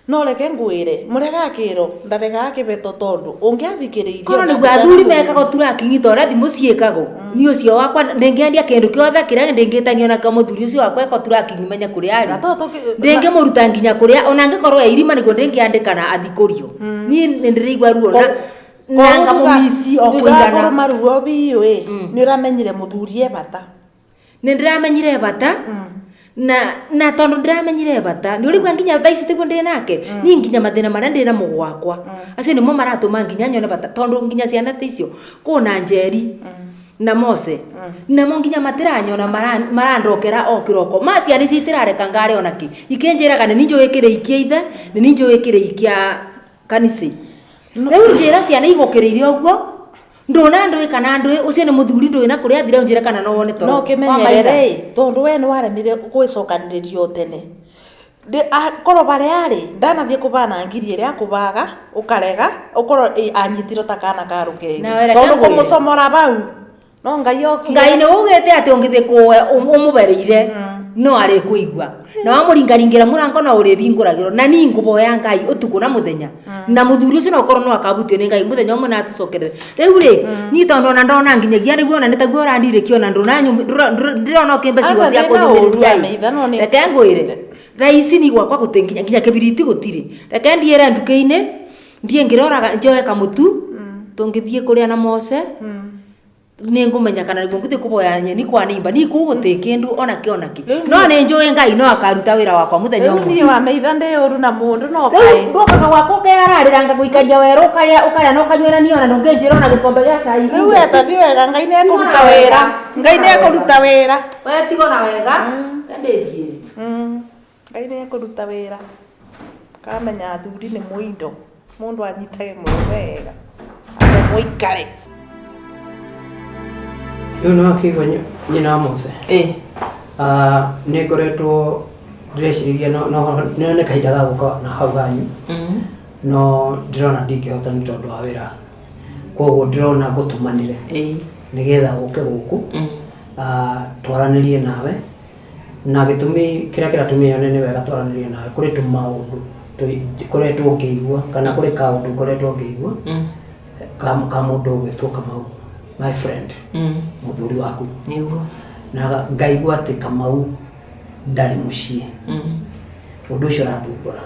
no reke ngwĩre mũrega kĩro ndaregaga kĩbeto tondũ ũngĩathikĩrĩirie Korwo nĩguo athuri mekaga turakingi ta ũrĩa thimũ ciĩkagwo. Niĩ ũcio wakwa ndĩngĩendia kĩndũ kĩothe kĩrĩa ndĩngĩtanio nakĩo mũthuri ũcio wakwa eko turakingi menye kũrĩa arĩ. Na to tũkĩ- Ndĩngĩmũruta nginya kũrĩa ona angĩkorwo e irima nĩguo ndĩngĩandĩkana athikũrio. Niĩ nĩndĩraigua ruo na na ngamũmici o kũigana. kũrũma ruo biũ ĩ nĩ ũramenyire mũthuri e bata. Nĩ ndĩramenyire bata na na tondu ndĩramenyire bata nĩ ũrĩgua nginya thaa ici tiguo ndĩ nake niĩ nginya mathĩna marĩa ndĩ namo gwakwa acio nĩmo maratũma nginya nyone bata tondu nginya ciana ta icio kũna Njeri na Mose namo nginya matiranyona marandokera o kĩroko ma ciana ici itirareka ngare ona kĩ ikĩnjĩraga nĩ niĩ njũĩ kĩrĩi kĩa ithe nĩ niĩ njũĩ kĩrĩi kĩa kanitha rĩu njĩra ciana igũkĩrĩire ũguo ndũna ndũĩ kana ndũĩ ũcio nĩ mũthuri ndũĩ na kũrĩa athire ũnjĩre kana no wone toro No Wa maitha. kĩmenyerere tondu we nĩ waremire gwĩcokanĩrĩria o tene. Korwo barĩa arĩ ndanathiĩ kũbana ngiri ĩrĩa akũbaga ũkarega ũkorwo anyitirwo ta kana ka rũkenge Nawe reke tondũ ngwĩre. kũmũcomora bau no Ngai okire. Ngai nĩ ugĩte atĩ ũngĩthĩ kũwe ũmũbereire no arĩ kũigua na wamũringaringĩra mũrango no ũrĩhingũragĩrwo na niĩ ngũboya Ngai ũtukũ na mũthenya na mũthuri ũcio no ũkorwo no akabutio nĩ Ngai mũthenya ũmwe na atũcokerere rĩu rĩ niĩ tondũ ona ndona nginyagia nĩguo ona nĩ taguo ũrandirĩkia ona ndĩrona ũkĩmbe ciugo Aca cia ndĩna ũru kũnyũmĩrĩria wa maitha, no nĩ- reke ngwĩre thaa ici ni gwakwa gũtĩ nginya nginya kĩbiriti gũtirĩ reke ndiĩre nduka-inĩ ndiĩ ngĩroraga njoe kamũtu tũngĩthiĩ kũrĩa na Mose nĩ ngũmenya kana nĩguo ngũthiĩ kũboya nyeni kwa nĩimba niĩ kũu gũtĩ kĩndũ ona kĩ ona kĩ no nĩ njũĩ Ngai no akaruta wĩra wakwa mũthenya Rĩu ũmwe niĩ wa maitha ndĩ ũru na mũndũ no rĩu kaĩ. ndũkaga gwakwa ũkeararĩra ngagũikaria werũ ũkarĩa ũkarĩa na ũkanyuĩra niĩ ona ndũngĩnjĩra ona gĩkombe gĩa cai Rĩu wetathi wega Ngai nĩ ekũruta wĩra. Ngai nĩ ekũruta wĩra. we tigo na wega ndĩthiĩre Ngai nĩ ekũruta wĩra. Kamenya athuri nĩ mũindo. Mũndũ anyitage mũrũme wega. Ambe mũikare. Rĩu nĩ wakĩigua nyina wa Mose. Nĩ ngoretwo ndĩreciriria no nĩ kahinda ga gũka na hau hanyu no ndĩrona ndingĩhota nĩ tondũ wa wĩra koguo ndĩrona ngũtũmanĩre nĩgetha ũke gũkũ twaranĩrie nawe na gĩtũmi kĩrĩa kĩratũmire yone nĩ wega twaranĩrie nawe kũrĩ tũmaũndũ ngoretwo ngĩigua kana kũrĩ kaũndũ ngoretwo ngĩigua ka mũndũ ũgwĩtwo Kamau my friend mũthuri waku nĩguo na ngaigua atĩ Kamau ndarĩ mũciĩ ũndũ ũcio ũrathumbũra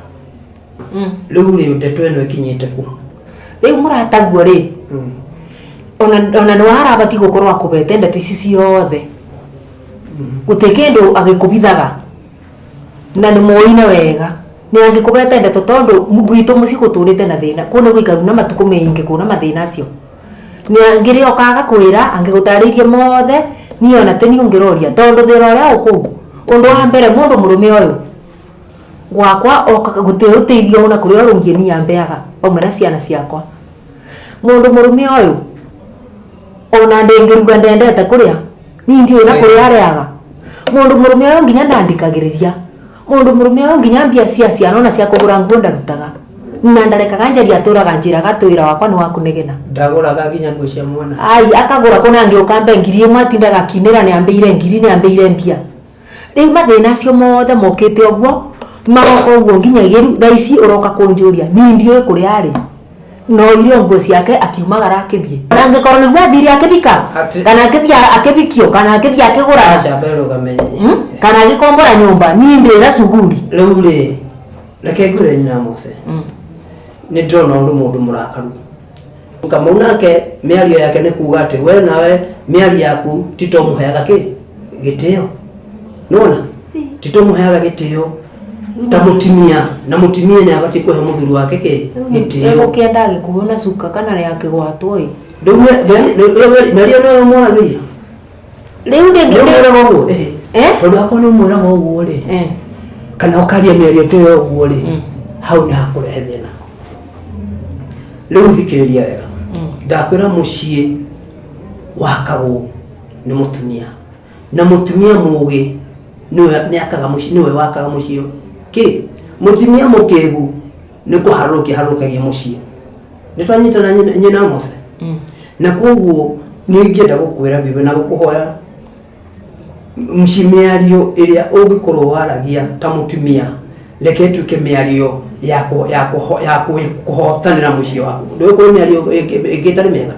rĩu rĩ ndeto ĩno ĩkinyĩte kũ rĩu mũrataguo rĩ ona nĩ warabati gũkorwo akũbete ndeto ici ciothe gũtĩ kĩndũ agĩkũbithaga na nĩ moine wega nĩ angĩkũbete ndeto tondũ gwitũ mũciĩ gũtũrĩte na thĩna kũu nĩ gũikaru na matukũ maingĩ kũna mathĩna acio nĩ angĩrĩ oka agakwĩra angĩgũtarĩirie mothe niĩ ona ti niĩ ũngĩroria tondũ thĩna ũrĩa ũkũu ũndũ wa mbere mũndũ mũrũme ũyũ gwakwa okaga gũtĩ ũteithio ona kũrĩa ũrũngiĩ niĩ ambeaga vamwe na ciana ciakwa mũndũ mũrũme ũyũ ona ndĩngĩruga ndendete kũrĩa niĩ ndiũĩ na kũrĩa arĩaga mũndũ mũrũme ũyũ nginya ndandikagĩrĩria mũndũ mũrũme ũyũ nginya mbia cia ciana ona cia kũgũra nguo ndarutaga na ndarekaga njaria atũraga njĩraga atĩ wĩra wakwa nĩ wa kũnegena ndagũraga nginya nguo cia mwana ai akagũra kũna ngĩũka mbe ngiri ĩmwe atindaga akinĩra nĩ ambĩire ngiri nĩ ambĩire mbia rĩu mathĩna acio mothe mokĩte ũguo magoka ũguo nginya gĩru thaa ici ũroka kũnjũria niĩ ndiũĩ kũrĩa arĩ no irio nguo ciake akiumagara akĩthiĩ na angĩkorwo nĩguo athire akĩbika kana akĩthiĩ akĩbikio kana akĩthiĩ akĩgũraga aca mbere ũgamenye kana agĩkombora nyũmba niĩ ndĩna cuguri rĩu rĩ reke ngwĩre nyina Mose nĩ ndĩrona ũndũ mũndũ mũrakaru Kamau nake mĩario yake nĩ kuga atĩ we nawe mĩario yaku ti to mũheaga kĩ gĩtĩo nĩwona ti to mũheaga gĩtĩo ta mũtimia na mũtimia nĩ abatiĩ kũhe mũthuri wake kĩ gĩtĩo egũkĩenda agĩkuo na cuka kana nĩ akĩgwatwo ĩ rĩu mĩario nĩyo mwaragĩria rĩu nĩ ũmwĩraga ũguo tondũ akorwo nĩ ũmwĩraga ũguo rĩ kana ũkaria mĩario ta ĩyo ũguo rĩ hau nĩ hakũrehe thĩna rĩu thikĩrĩria wega ndakwĩra mũciĩ wakagwo nĩ mũtumia na mũtumia mũgĩ Nĩwe nĩakaga mũciĩ, nĩwe wakaga mũciĩ. Kĩ mũtumia mũkĩgu nĩ kũharũrũkia harũrũkagia mũciĩ. Nĩ twanyitana nyina Mose? Na koguo nĩ ingĩenda gũkwĩra biũ na gũkũhoya mũciĩ, mĩario ĩrĩa ũngĩkorwo waragia ta mũtumia, reke ĩtuĩke mĩario ya kũhotanĩra mũciĩ waku. Ndũĩ kũrĩ mĩario ĩngĩ ĩtarĩ mĩega.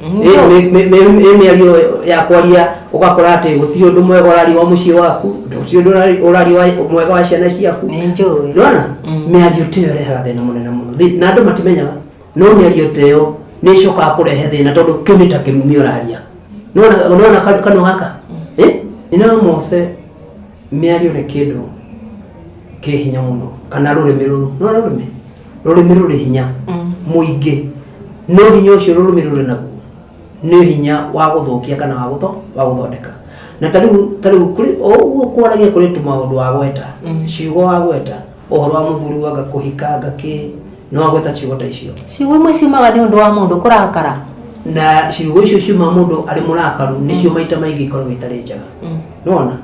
Ĩ mĩario ya kwaria ũgakora atĩ gũtirĩ ũndũ mwega ũraria wa mũciĩ waku, gũtirĩ ũndũ ũraria mwega wa ciana ciaku. Nĩ njũĩ. Nĩwona mĩario ta ĩyo ĩrehaga thĩna mũnene mũno. Na andũ matimenyaga, no mĩario ta ĩyo nĩ ĩcokaga kũrehe thĩna, tondũ kĩu nĩ ta kĩrumi ũraria. Nĩwona kanua gaka? Eh? Nyina wa Mose, mĩario nĩ kĩndũ kĩ hinya mũno, kana rũrĩmĩ rũrũ. Nĩwona rũrĩmĩ rũrĩ hinya mũingĩ, no hinya ũcio rũrĩmĩ rũrĩ naguo nĩ hinya wa gũthũkia kana wa gũthondeka. Na ta rĩu kũrĩ o ũguo kwaragia, kũrĩ tũmaũndũ wagweta, ciugo wagweta, ũhoro wa mũthuri wanga kũhika anga kĩ, no wagweta ciugo ta icio. Ciugo imwe ciumaga nĩ ũndũ wa mũndũ kũrakara. Na ciugo icio ciuma mũndũ arĩ mũrakaru nĩcio maita maingĩ ikoragwo itarĩ njega. Nĩwona?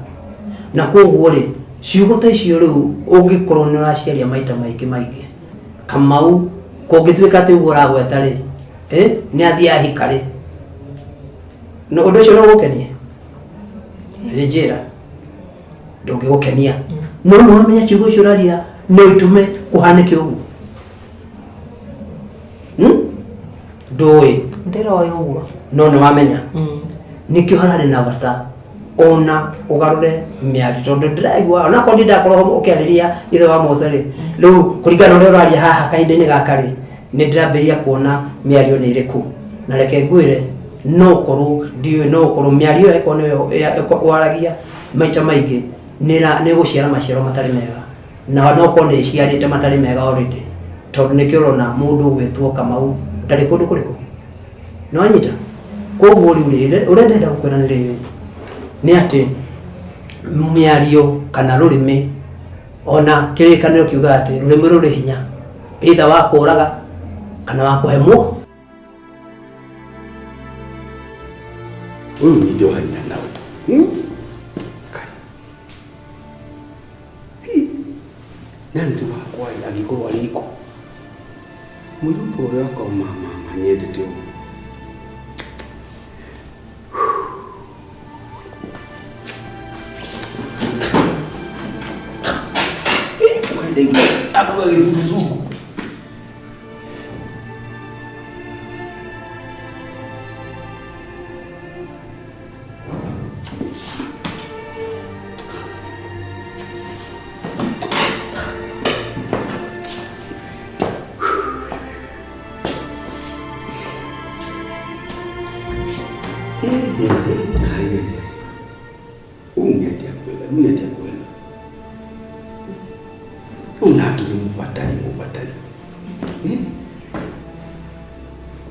Na koguo rĩ, ciugo ta icio rĩu ũngĩkorwo nĩ ũraciaria maita maingĩ maingĩ, Kamau, kũngĩtuĩka atĩ ũguo ũragweta rĩ, nĩ athiĩ ahika rĩ, no ũndũ ũcio no ũgũkenie? Ĩ njĩra ndũngĩgũkenia, no nĩ wamenya ciugo icio ũraria no itũme kũhanĩke ũguo. Ndũĩ? Ndĩroĩ ũguo. No nĩ wamenya nĩkĩo hararĩ na bata ona ũgarũre mĩario, tondũ ndĩraigua onakorwo ndindakorwo ũkĩarĩria ithe wa Mose rĩ, rĩu kũringana na ũrĩa ũraria haha kahinda-inĩ gaka rĩ, nĩ ndĩrambĩrĩria kuona mĩario nĩ ĩrĩkũ. Na reke ngwĩre, no ũkorwo ndiũĩ, no ũkorwo mĩario ĩyo ĩkorwo nĩyo waragia maita maingĩ nĩ ĩgũciara maciaro matarĩ mega, na no ũkorwo nĩ ĩciarĩte matarĩ mega already, tondũ nĩkĩo ũrona mũndũ ũgwĩtwo Kamau ndarĩ kũndũ kũrĩkũ. Nĩwanyita? Koguo rĩu rĩ, ũrĩa ndĩrenda gũkwĩra nĩ rĩrĩ, nĩ atĩ mĩario kana rũrĩmĩ, ona kĩrĩkanĩro kiugaga atĩ rũrĩmĩ rũrĩ hinya, either wa kũraga kana wa kũhe muo. Ũyũ ningĩ wa nyina nao. Hi, Nancy wakwa rĩ, angĩkorwo arĩ kũ? Mũirũtu ũrĩa wakwa mama nyendete ũguo. Ukandaigua akuga gĩzunguzungu. Ai, ai, ai. Ũũ nĩ atĩa kwega, rĩu nĩ atĩa kwega. Rĩu nake nĩ mũbatari, mũbatari. Eh?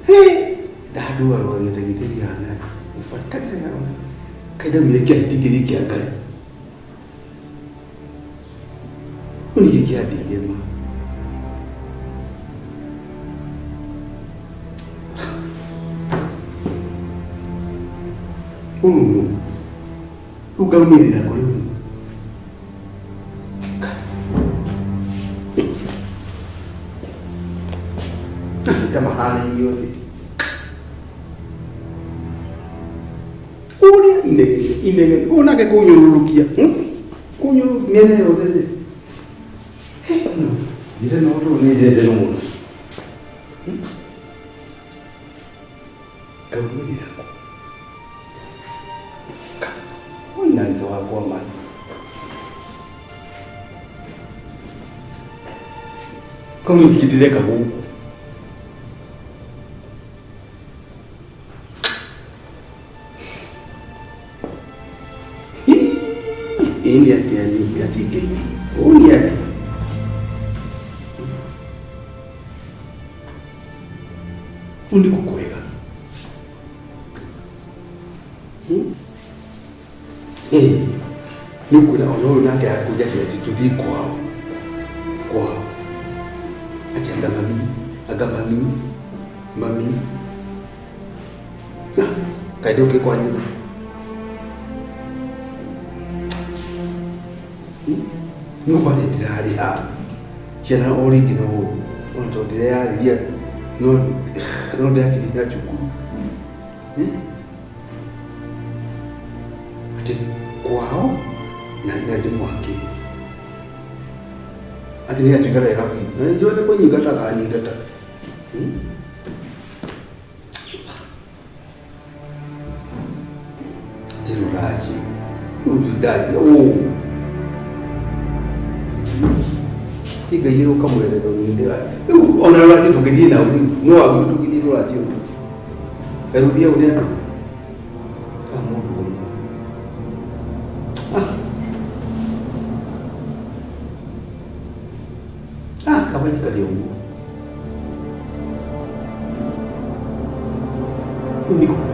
Eh, ndandua rwagĩte gĩtheri hana. Mũbatari na kaĩ ndaumire kĩa hiti kĩa ngarĩ. Rĩu nĩkĩ kĩambĩire ma? Ũyũ nũ? Rĩu ngaumĩrĩra kũ rĩu? Ta maharĩirie othe. Ũrĩa inegene, inegene. Ũyũ nake kũnyũrũrũkia. Kũnyũrũrũkia mĩena yothe thĩ. Njĩra no ũndũ nĩ njende mũno. Ngaumĩrĩra kũ? Ũyũ Nancy wakwa ma. Kau nĩ ndĩreka gũkũ. Ĩĩ nĩ atĩa niĩ atingĩithi? Ũũ nĩ atĩa? Ũũ nĩ kwega. Nĩ ũkwĩra ona ũyũ nake akũria atĩ tũthiĩ kwao. Kwao. Atĩ anga mami, anga mami, mami. Kaĩ ndũkĩ kwa nyina. Nyũmba nĩ ndĩrarĩha ciana o rĩngĩ no ona tondũ ndĩreyarĩria no no ndĩracirĩhĩra cukuru. Eh? Atĩ kwao na na ndĩmwakĩre atĩ nĩ atuĩka wega biũ na nĩnjũĩ nĩ kũnyingata akanyingata. Hmm? Atĩ rũraci rũrindaji ũũ ti Ngai nĩ ũkamweretha ũrĩa rĩu ona rũraci tũngĩthiĩ nao rĩu no wagĩrĩirwo tũngĩthiĩ rũraci ũguo kaĩ rũthiagwo nĩ andũ a mũndũ ũmwe. Ah. Ah, kaba njikare ũguo. Rĩu nĩ kũ-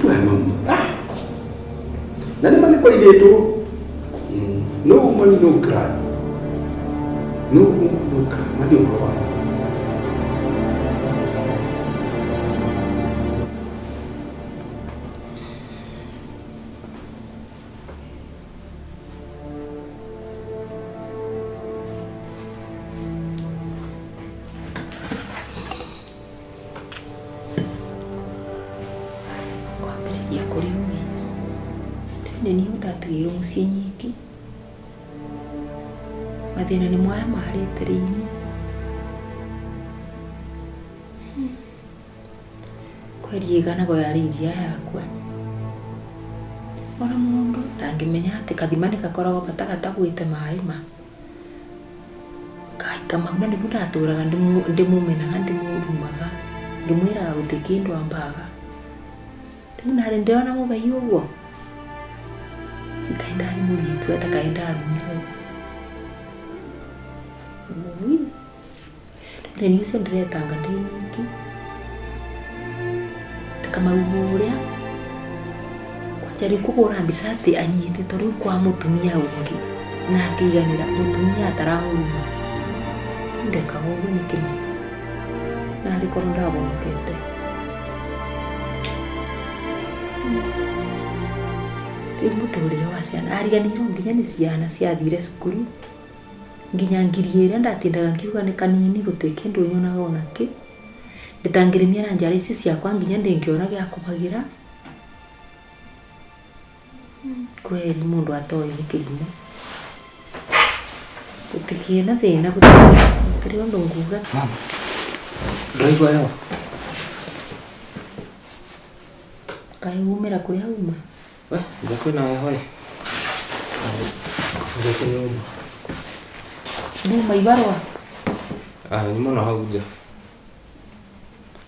We mamu. Ah. Na nĩ ma nĩ kwairĩtwo. No woman no cry. No woman no cry. Ma nĩ ũhoro wa ma. Kwambĩrĩria kũrĩ ũĩ tene niĩ ndatigĩirwo mũciĩ nyiki mathĩna nĩ maya marĩte rĩini kweri ĩganago yarĩ iria yakwa ona mũndũ ndangĩmenya atĩ kathima nĩ gakoragwo bata gatagwĩte maĩ ma Kai Kamau na nĩguo ndatũraga ndĩmũmenaga ndĩmũrumaga ngĩmwĩraga gũtirĩ kĩndũ ambaga rĩu narĩ ndĩrona mũthei ũguo kaĩ ndarĩ mũritũ ata kaĩ ndarumire ũguo Rĩu nĩ ũcio ndĩretanga ndĩ nyiki ta Kamau ũrĩa kwanja rĩu kũhũra mbica atĩ anyitĩtwo rĩu kwa mũtumia ũngĩ na akĩiganĩra mũtumia ataramũruma rĩu ndekaga ũguo nĩkĩ ma narĩ korwo ndahonokete. Rĩu mũtũrĩre wa ciana ariganĩirwo nginya nĩ ciana ciathire cukuru. Nginya ngiri ĩrĩa ndatindaga ngiuga nĩ kanini gũtirĩ kĩndũ nyonaga ona kĩ, ndĩtangĩrĩmia na njara ici ciakwa nginya ndĩngĩona gĩa kũbagĩra. Kweri mũndũ atoĩ nĩ kĩrimũ. Gũtikĩrĩ na thĩna gũtirĩ ũndũ nguga. Mama, ndũraigua heho? Kaĩ umĩra kũrĩa uma? We, nja kwĩna heho ĩ. Ngũbungĩte nyũmba. Nduma ibarũa? Ah, nyuma na hau nja.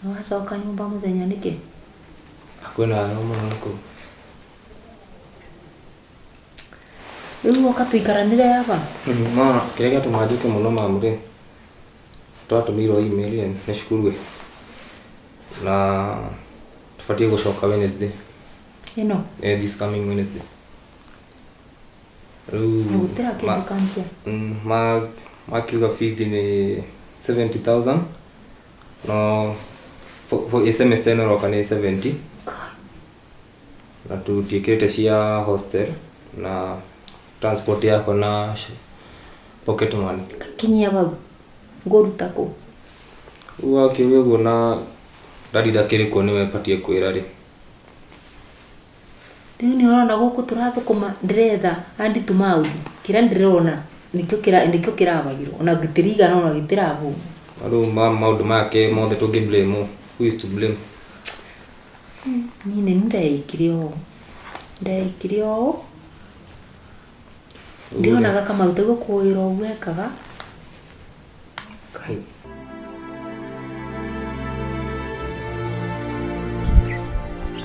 Na wacoka nyũmba mũthenya nĩkĩ? Kwĩna heho mũno nakũu. Rĩu woka tũikaranĩre aba? Mama, kĩrĩa gĩatũma njũke mũno mamu rĩ, twatũmĩirwo email ĩ nĩ cukuru ĩ, na tũbatiĩ gũcoka Wednesday. Ĩno? Eh, this coming Wednesday. Rĩu Na gũtirĩ kĩndũ kanjia. Ma makiuga fees nĩ 70,000 no for a semester ĩno ĩroka nĩ 70 na tũtiĩkĩrĩte cia hostel na transport yakwa na pocket money. Kinyia bau ngũruta kũ? Rĩu wakiuga ũguo na dadi ndakĩrĩ kuo nĩwe batiĩ kwĩra rĩ. Rĩu nĩ ũrona gũkũ tũrathũkũma ndĩretha hand to mouth kĩrĩa ndĩrona nĩkĩo kĩra nĩkĩo kĩrabagirwo ona gĩtirigana ona gĩtirabũna. Rĩu maũndũ maya ke mothe tũngĩ blame ũ? Who is to blame? Niĩ nĩ ndeikire ũũ ndeikire ũũ ndionaga Kamau taguo kũĩra ũguo ekaga. Kai.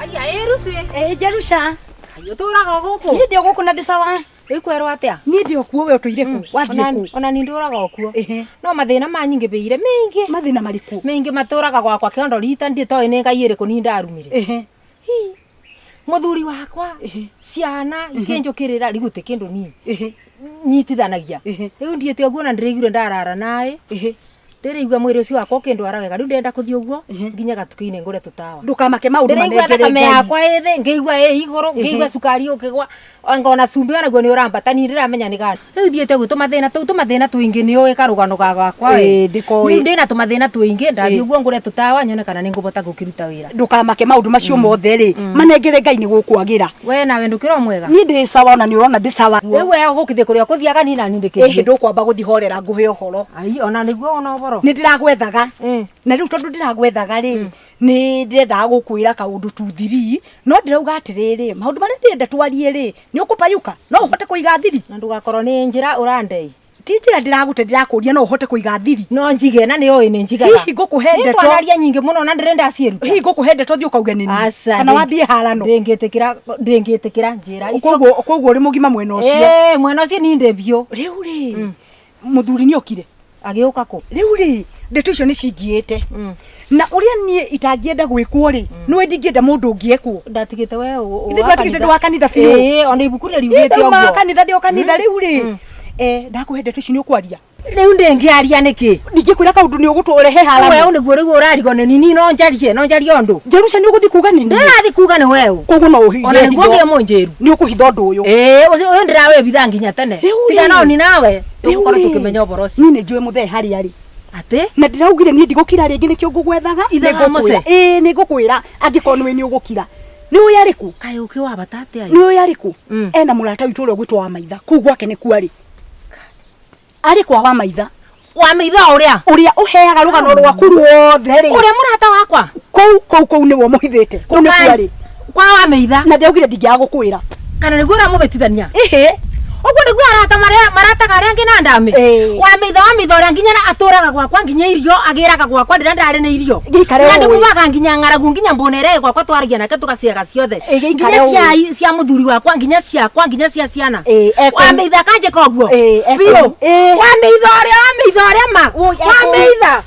Aya ĩruci. Ĩ Jerusha. Ũtũraga o gũkũ? Niĩ ndĩ o gũkũ na ndĩ sawa. Wĩkwerwo atĩa? Niĩ ndĩ o kuo we ũtũire kũ? Wathiĩ kũ? Ona ni ndũraga o kuo. No mathĩna manyingĩbĩire maingĩ. Mathĩna marĩkũ? Maingĩ matũraga gwakwa kĩondo rita nditoĩ nĩ Ngai ĩrĩkũ ni ndarumire. Hi. Mũthuri wakwa ciana ikĩnjũkĩrĩra rĩu gũtirĩ kĩndũ niĩ nyitithanagia. Rĩu ndiĩte ũguo na ndĩraiguire ndarara naĩ. Ndĩraigua mwĩrĩ ũcio wakwa ũkĩndwara wega rĩu ndĩrenda kũthiĩ ũguo nginya gatuka-inĩ ngũre tũtawa. Ndũkamake maũndũ Ndĩraigua manengere thakame Ngai. yakwa ĩ thĩ ngĩigua ĩ igũrũ ngĩigua cukari ũkĩgwa ngona cumbĩ onaguo nĩ ũrambata niĩ ndĩramenya nĩ gani rĩu thiĩte ũguo tũmathĩna tũu tũmathĩna tũingĩ nĩ ũĩ karũgano ga gakwa Ĩĩ, ndĩkoĩ. Rĩu ndĩna tũmathĩna tũingĩ ndathiĩ ũguo ngũre tũtawa nyone kana nĩ ngũbota gũkĩruta wĩra. Ndũkamake maũndũ macio mothe rĩ manengere Ngai nĩ gũkwagĩra. We nawe ndũkĩrĩ o mwega. Niĩ ndĩ sawa ona nĩ ũrona ndĩ sawa. Rĩu we ũgũkĩthiĩ kũrĩa ũkũthiaga niĩ nani Ĩhĩ ndĩkĩthiĩ. ndũkwamba gũthiĩ horera ngũhe ũhoro. Ai ona nĩguo ona ũhoro. Nĩ ndĩragwethaga. Na rĩu tondũ ndĩragwethaga rĩ nĩ ndĩrendaga gũkwĩra kaũndũ tu thiri no ndĩrauga atĩrĩrĩ maũndũ marĩa ndĩrenda twarie rĩ nĩ ũkũpayũka no ũhote kũiga thiri. Na ndũgakorwo nĩ njĩra ũrandei. Ti njĩra ndĩragũte ndĩrakũria no ũhote kũiga thiri. No njige na nĩ ũĩ nĩ njigaga. Hihi ngũkũhe Nĩ ndeto. twanaria nyingĩ mũno na ndĩrenda ciĩruta. Hihi ngũkũhe ndeto thiĩ ũkauge nĩ niĩ. Aca, Kana wambie harano. Ndĩngĩtĩkĩra ndĩngĩtĩkĩra njĩra icio. Koguo ũrĩ mũgima mwena ũcio. Ĩĩ mwena ũcio niĩ ndĩ biũ. Rĩu rĩ mũthuri nĩ okire. Agĩũka kũ? Rĩu rĩ ndeto icio nĩ cingiĩte. Na ũrĩa niĩ itangĩenda gwĩkwo rĩ nĩwe ndingĩenda mũndũ ũngĩ ekwo. Ndatigĩte we Ithe ndwatigĩte ndĩ wa kanitha biũ. Ĩĩ ona ibuku rĩ riugĩte Ndauma ũguo. kanitha ndĩ o kanitha rĩu rĩ ndakũhe ndeto ici nĩ ũkwaria. Rĩu ndĩngĩaria nĩkĩ? Ndingĩkwĩra kaũndũ nĩ ũgũtũrehe harano. Weũ nĩguo rĩu ũrarigwo nĩ nini no njarie no njarie ũndũ. Jerusha nĩ ũgũthiĩ kuga nĩ niĩ. Ndĩrathiĩ kuga nĩ weũ. Koguo no ũhithe. Ona nĩguo ngĩe mũnjĩru. Nĩ ũkũhitha ũndũ ũyũ. Ĩĩ ũcio ũyũ ndĩrawĩbitha nginya tene. Tiga no ni nawe tũgũkorwo tũkĩmenya ũhoro ũcio. Niĩ nĩ njũĩ mũthee harĩa arĩ. Atĩ? Na ndĩraugire niĩ ndigũkira rĩngĩ nĩkĩo ngũgwethaga. Ithe wa Mose? Ĩĩ nĩ ngũkwĩra angĩkorwo nĩwe nĩ ũgũkira. Nĩ ũĩ arĩ kũ? Kaĩ ũkĩ wa bata atĩa? Nĩ ũĩ arĩ kũ? Ena mũrata witũ ũrĩa ũgwĩtwo wa maitha. Kũu gwake nĩkuo arĩ. Arĩ kwa wa maitha. Wa maitha ũrĩa? Ũrĩa ũheaga rũgano rwaku ruothe rĩ. Ũrĩa mũrata wakwa? Kũu kũu kũu nĩwe ũmũhithĩte. Kũu nĩkuo arĩ. Kwa wa maitha. Na ndĩraugire ndingĩaga gũkwĩra. Kana nĩguo ũramũbĩtithania? Ĩhĩ. Ũguo nĩguo arata marĩa marataga arĩa angĩ na ndamĩ. Wa maitha wa maitha ũrĩa nginya atũraga gwakwa nginya irio agĩraga gwakwa ndĩra ndarĩ na irio. Gĩikare Na ũĩ. ndĩmuaga nginya ng'aragu nginya mbũna ĩrĩa ĩ gwakwa twaragia nake tũgaciaga ciothe. Ĩ, gĩikare Nginya ũĩ. cia cia mũthuri wakwa nginya ciakwa nginya cia ciana. Ĩ, Wa maitha akanjĩka ũguo. Ĩ, Biũ. Ĩ. Wa maitha ũrĩa wa maitha ũrĩa ma. Wa maitha.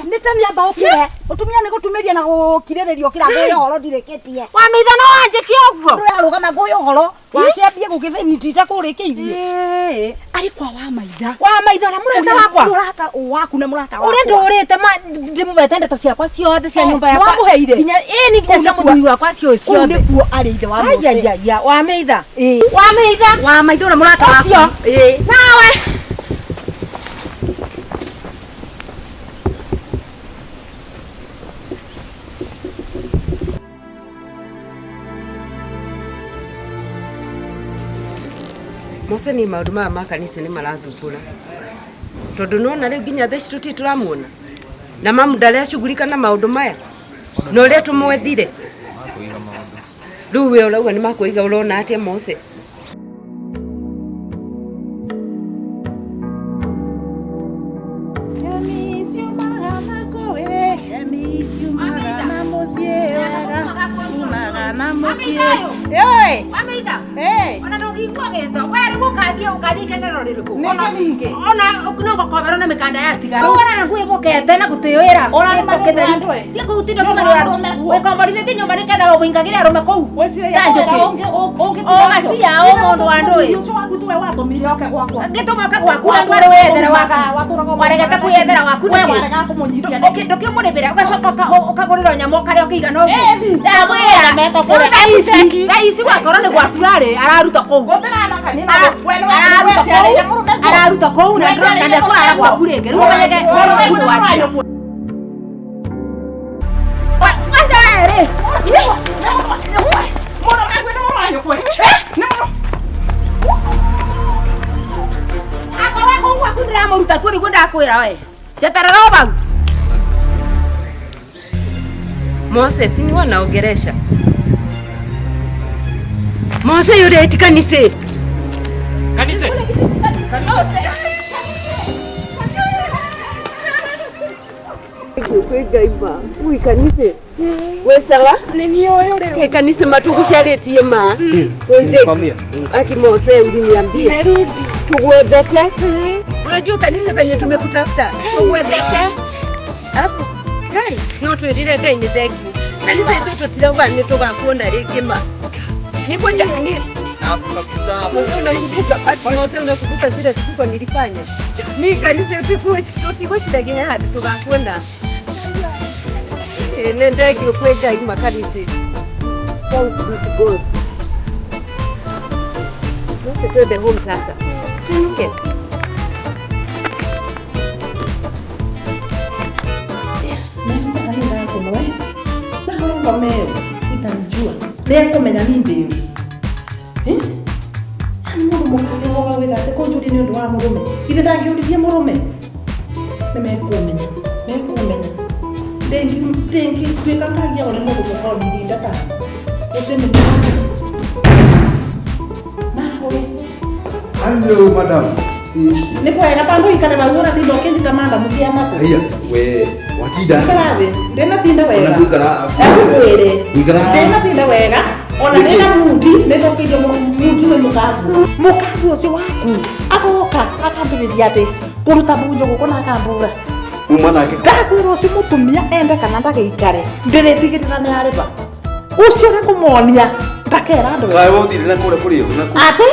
Nĩ ta nĩamba ũkire. Mũtumia nĩ gũtumĩria na gũkirĩrĩria ũkĩra ngũĩ ũhoro ndirĩkĩtie. Wa maitha no wanjĩke ũguo. Ndũrarũgama ngũĩ ũhoro. Wakĩambie gũkĩbĩnyitita kũrĩkĩirie. Arĩ kwa wa maitha. Wa maitha ũrĩa mũrata wakwa. Mũrata waku na mũrata wakwa. Ũrĩa ndũrĩte ma ndĩmũbete ndeto ciakwa ciothe cia nyũmba yakwa. Nĩwamũheire? Nginya ĩĩ nĩ nginya cia mũthuri wakwa cio Kũu ciothe. nĩkuo arĩ ithe wa Mose. Aiaiaia wa maitha. Ĩĩ. Wa maitha. Wa maitha ũrĩa mũrata waku. Ũcio. Ĩĩ. Nawe. Mose ni maundu maya ma kanitha nĩ marathumbũra tondũ nona rĩu nginya thaa ici tũtirĩ tũramuona na mamu ndareciugurika na maũndũ maya na ũrĩa tũmwethire rĩu we ũrauga nĩ makwĩiga ũrona atĩa Mose? Wa maitha. Ona ndũngĩigua gĩto. We rĩu ũkathiĩ ũkathiĩ ikenero rĩrĩkũ? Nĩkĩ ningĩ? Ona no ngũkomera na mĩkanda yatigara. Ũra nguo ĩgũkete na gũtĩ wĩra. Ũra nĩ magũrũ andũ ĩ. Tiga kũu tindo kũgarũra arũme. Wĩkomborithĩtie nyũmba nĩgetha ũingagĩre arũme kũu. Ta njũkĩ. O macia o mũndũ wa ndũĩ. Ũcio waku tiwe watũmire oke gwakwa. Ngĩtũma oke gwaku na ndwarĩ wĩyethere waku. Waregete kwĩyethera waku We nĩkĩ? waregaga kũmũnyitia nĩkĩ? Ndũkĩmũrĩmĩra ũgacoka ũkagũrĩrwo nyamũ ũkarĩa ũkĩigana ũguo. Ĩni. Ndamwĩra. Metwo kũrĩa. Rĩu thaa ici thaa ici gwakorwo nĩ gwaku arĩ araruta kũu. Araruta kũu. Araruta kũu na ndekũrara gwaku rĩngĩ. Rĩu ũmenyeke gwaku nĩ wathira. Kwanza wewe rĩ. Akorwo kũu gwaku ndĩramũruta kuo nĩguo ndakwĩra we. Njeterera o bau. Mose si ni wanaongeresha Mose yule eti kanisa. Kanisa. Kwĩ Ngai ma ui kanitha we sawa Ke kanitha matugucarĩtie ma aki Mose uliniambia tugwethete. Unajua kanitha penye tumekutafuta tugwethete alafu Ngai no twĩrire Ngai nĩ thengiũ kanitha itũ tũtirauga nĩ tũgakuona rĩngĩ ma nĩ kwanja Kabisa. Mose unakumbuka zile siku nilifanya? Mimi kanisa tutigociragia handu tugakuona. Nendegio kwĩ Ngai makanitha. Thank you to God. Mose twende home sasa. Tunuke. Itanijua. Nĩekũmenya ni ndĩũ. Yaani mũndũ mũkate woga wĩra atĩ kũnjũria nĩ ũndũ wa mũrũme. Ithe ndangĩũririe mũrũme. Nĩmekũmenya. Mekũmenya. Ndĩngĩtuĩka ngagia ũrĩa mũndũ mũka onirinda ta. Ũcio nĩ mũndũ. Nawe. Hello madam. Nĩ kwega tondũ ũikare hau ũratinda ũkĩnjĩta madam cianaku. Haiya, we watinda. Ikara thĩ. Ndĩnatinda wega. Ona ngũikara. Ngwĩre. Ngũikara. Ndĩnatinda wega. Ona ndĩna mundi nĩthũkĩirio mundi nĩ mũkaguo. Mũkaguo ũcio waku agoka akambĩrĩria atĩ kũruta bunjo gũkũ na akambũra. Uma nake. Ndakwĩra ũcio mũtumia ende kana ndagĩikare ndĩrĩtigĩrĩra nĩ arĩba. Ũcio ũrĩa ngũmuonia ndakera andũ. Kaĩ wothire na kũrĩa kũrĩ na kũ. Atĩ?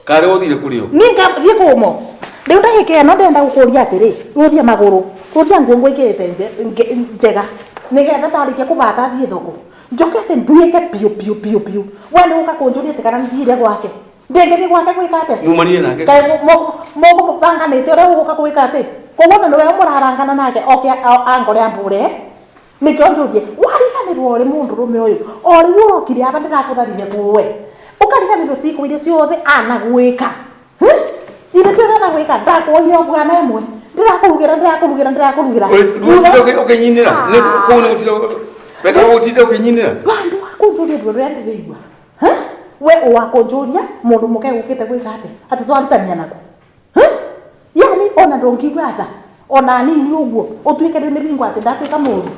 Kaĩ wothire kũrĩ Niĩ ngathiĩ kũmo. Rĩu ndagĩka ĩno ndĩrenda gũkũria atĩrĩ, rũria magũrũ, rũria nguo ngwĩkĩrĩte njega nĩgetha ndarĩkia kũbata thiĩ thoko. Njoke atĩ nduĩke biũ biũ biũ biũ. We nĩ ũka kũnjũria atĩ kana nĩthiire gwake. Ndĩngĩthiĩ gwake gwĩka atĩa? Mumanire nake. Kaĩ mũkũbanganĩte ũrĩa ũgũka gwĩka atĩ? Koguo na nĩwe mũrarangana nake oke angore ambũre. Nĩkĩo njũrie, wariganĩrwo ũrĩ mũndũrũme ũyũ. O rĩu ũrokire aba ndĩrakũtharirie kuwe. Ũkariganĩrwo ciĩko iria ciothe anagwĩka. Iria ciothe anagwĩka ndakuoire o bwana ĩmwe. Ndĩrakũrugĩra ndĩrakũrugĩra ndĩrakũrugĩra. Ũkĩnyinĩra. Kũu nĩ gũtira. Reka gũtinda ũkĩnyinĩra. Vandu wakũnjũria ruo rũrĩa ndĩraigua. We ũwakũnjũria mũndũ mũke gũkĩte gwĩka atĩa? Atĩ twarutania naku. Yaani ona ndũngĩigua tha. Ona nini ũguo ũtuĩke rĩu nĩ ringwa atĩ ndatuĩka mũũru.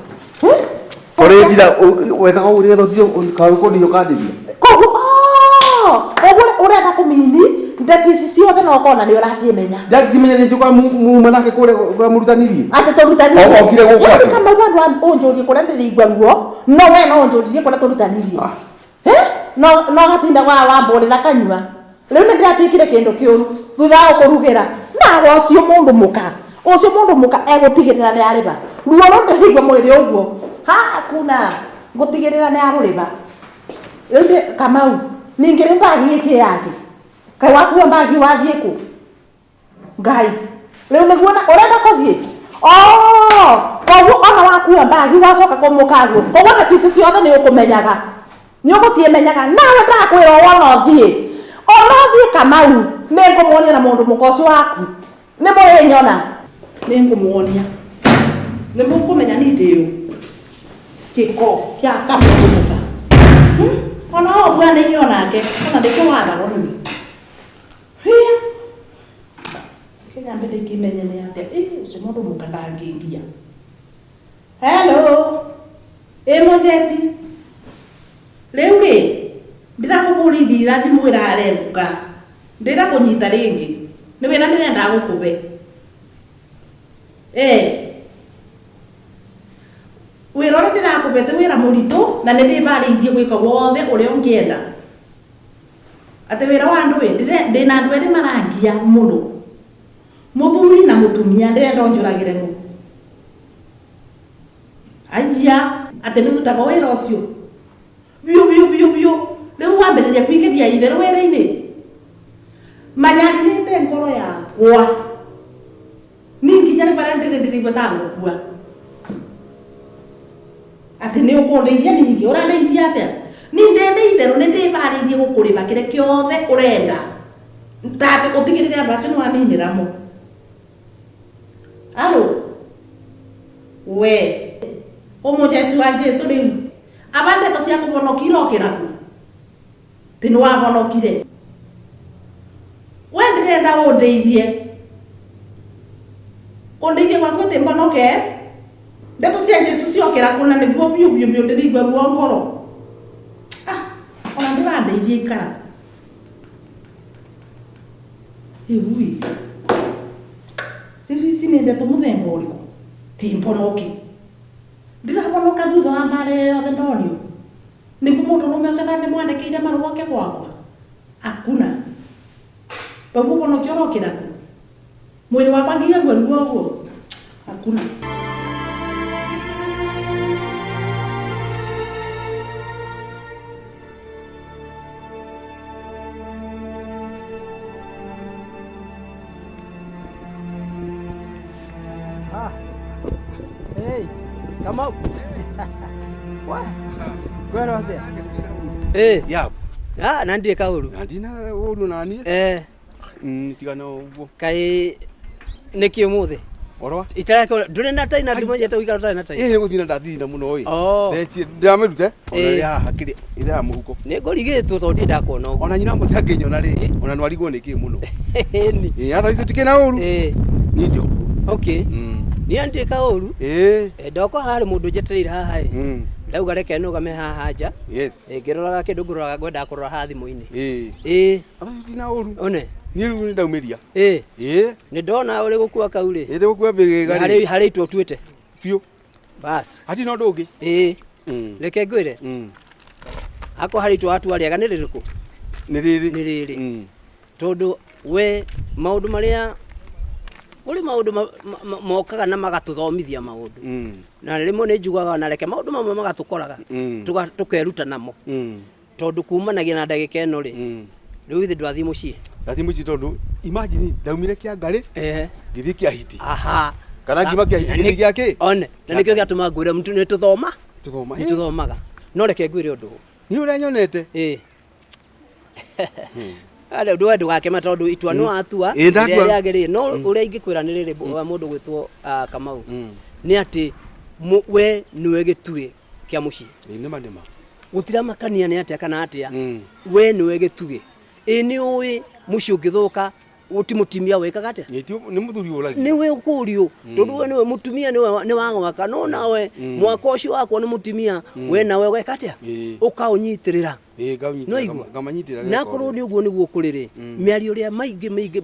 Ũrĩtira wekaga ũguo nĩgetha ũtire kaĩ ũkũndirio ũkandĩria. Koguo ũguo ũrenda kũmini ndeto ici ciothe no ũkona nĩ ũracimenya. Ndacimenya nĩ njũkaga muma nake kũrĩa kũrĩa mũrutanirie. Atĩ tũrutanirie. Okire gũkũ Yaani atĩ. kama andũ ũnjũrie kũrĩa ndĩraigua ruo no we no ũnjũririe kũrĩa tũrutanirie. No no gatinda wa wambũrĩra kanyua. Rĩu nĩ ndĩratuĩkire kĩndũ kĩũru thutha wa gũkũrugĩra. Nawe ũcio mũndũ mũka. Ũcio mũndũ mũka egũtigĩrĩra nĩ arĩba. Ruo rũu ndĩraigua mwĩrĩ ũguo. Hakuna gũtigĩrĩra nĩ arũrĩba. Rĩu ndĩ Kamau ningĩ rĩu mbagi ĩkĩ yake. Kaĩ wakua mbagi wathiĩ kũ? Ngai. Rĩu nĩguo ũrenda kũthiĩ? Koguo ona wakua mbagi wacoka kũmũkaguo. Koguo ndeto icio ciothe nĩ ũkũmenyaga. Nĩ ũgũcimenyaga. Nawe ndakwĩra wona ũthiĩ. Ona ũthiĩ Kamau nĩ ngũmuonia na mũndũ mũka ũcio waku. Nĩ mũrĩnyona. Nĩ ngũmuonia. Nĩ mũkũmenya ni ndĩũ. Gĩko kĩa kamũndũ mũka. Ona o bwana onake ona ndĩkĩo wathagwo nĩwe. Hia. Kenya mbere kimenye nĩ atĩa. Ũcio mũndũ mũka ndangĩngia. Hello. Mũjeci. Rĩu rĩ ndĩrakũbũrithia thimũ ĩrarengũka. Ndĩrakũnyita rĩngĩ. Nĩ wĩra ndĩrenda gũkũbe. Wĩra ũrĩa ndĩrakũbe ti wĩra mũritũ na nĩ ndĩbarĩirie gwĩka wothe ũrĩa ũngĩenda. Atĩ wĩra wa andũ ĩ ndĩna andũ erĩ marangia mũno. Mũthuri na mũtumia ndĩrenda ũnjũragĩre mo. Aya atĩ nĩrutaga wĩra ũcio. Biũ biũ biũ biũ. Rĩu wambĩrĩria kũingĩria itherũ wĩra-inĩ. Manyarirĩte ngoro yakwa. Niĩ nginya rĩ barĩa ndĩrĩigua ta ngũkua. Atĩ nĩ ũkũndeithia ningĩ ũrandeithia atĩa? Niĩ ndĩna itherũ nĩ ndĩbarĩirie gũkũrĩba kĩrĩa kĩothe ũrenda. Ta atĩ ũtigĩrĩre andũ acio nĩ waminĩra mo. Alo. We. Ũmũjeci wa Jesũ rĩu. Aba ndeto cia kũhonokia irokĩra kũ? Tĩ nĩ wahonokire. We ndĩrenda ũndeithie. Ũndeithie gwaku atĩ mbonoke. Ndeto cia Jesũ ciokĩra kũ na nĩguo biũ biũ biũ ndĩraigua ruo ngoro. Ona ndĩrandeithia ikara. Ĩui. Rĩu ici nĩ ndeto mũthemba ũrĩkũ? Ti mbonoke. Ndĩrabonoka thutha wa mbara ĩyo yothe ndonio. Nĩguo mũndũrũme ũcio na ndĩmwandĩkĩire marũa oke gwakwa. Hakuna. Paguo kono kiorokira ku. Mwiri wakwa ngiga ruo uguo. Hakuna. Hey, come out. Wa. Kwero acia. Eh, ya. Ah, na ndire kauru. Na ndina uru nani? Eh. Tigana uguo. Kai niki umuthi? Orwa. Itarako ndure na tai na ndimonyete guikara utarĩ na tai. Ĩ nĩ gũthiĩ na ndathithina mũno ĩ. Oh. Ndeci ndĩramĩrute ona ĩrĩ haha kĩrĩa ĩrĩ haha mũhuko. Nĩ ngũrigĩtwo tondũ ndirĩ ndakuona ũguo. Ona nyina mũciĩ angĩnyona rĩ, ona nĩwarigwo nĩ kĩ mũno. Ĩni. Ĩ atha icio tikĩ na ũru. Ĩ. Niĩ ndi ũguo. Okay. Niĩ ndirĩ kaũru. Ĩ. Ndoka harĩ mũndũ njetereire haha ĩ. Ndauga reke nũgame haha nja. Yes. Ngĩroraga kĩndũ ngũroraga ngwendaga kũrora haha thimũ-inĩ. Ĩ. Ĩ. Atha icio tina ũru. One. Niĩ rĩu nĩ ndaumĩria. Ĩ. Ĩ. Nĩ ndona ũrĩ gũkua kau rĩ. Ĩ ndĩgũkua mbĩgĩga rĩ. Harĩ itua ũtuĩte. Biũ. Bas. Hatirĩ na ũndũ ũngĩ. Ĩ. Reke ngwĩre. Akorwo harĩ itua watua rĩega nĩ rĩrĩkũ? Nĩ rĩrĩ. Nĩ rĩrĩ. Tondũ we maũndũ marĩa kũrĩ maũndũ mokaga na magatũthomithia maũndũ. Na rĩmwe nĩ njugaga na reke maũndũ mamwe magatũkoraga. Tũkeruta namo. Tondũ kumanagia na ndagĩka ĩno rĩ. Rĩu ithe ndwathiĩ mũciĩ. Ndathiĩ mũciĩ tondũ imagine ndaumire Kĩangarĩ. Ngĩthiĩ Kĩahiti. Aha. Kana ngiuma Kĩahiti ngĩthiĩ gĩa kĩ? One. Na nĩkĩo gĩatũma ngwĩre mũtu nĩ tũthoma. Tũthoma. Nĩ tũthomaga. No reke ngwĩre ũndũ. Niĩ ũrĩa nyonete. Ĩ. Arĩa ũndũ we ndũgakema tondũ itua nĩ watua Ĩ, ndatua. rĩrĩa rĩagĩrĩire. No ũrĩa ingĩkwĩra nĩ rĩrĩ wa mũndũ gwĩtwo Kamau. Nĩ atĩ we nĩwe gĩtugĩ kĩa mũciĩ. Ĩ nĩma nĩma. Gũtiramakania nĩ atĩa kana atĩa. We nĩwe gĩtugĩ. Ĩ nĩ ũĩ mũciĩ ũngĩthũka ti mũtumia wĩkaga atĩa? Nĩ mũthuri ũragia. Nĩwe ũkũrio tondũ we nĩwe mũtumia nĩ wa gwaka no nawe mwaka ũcio wakwa nĩ mũtumia we nawe ũgeka atĩa? Ũkaũnyitĩrĩra. Ĩ ngamanyitĩrĩra. Na akorwo nĩ ũguo nĩguo kũrĩ rĩ, mĩario ĩrĩa maingĩ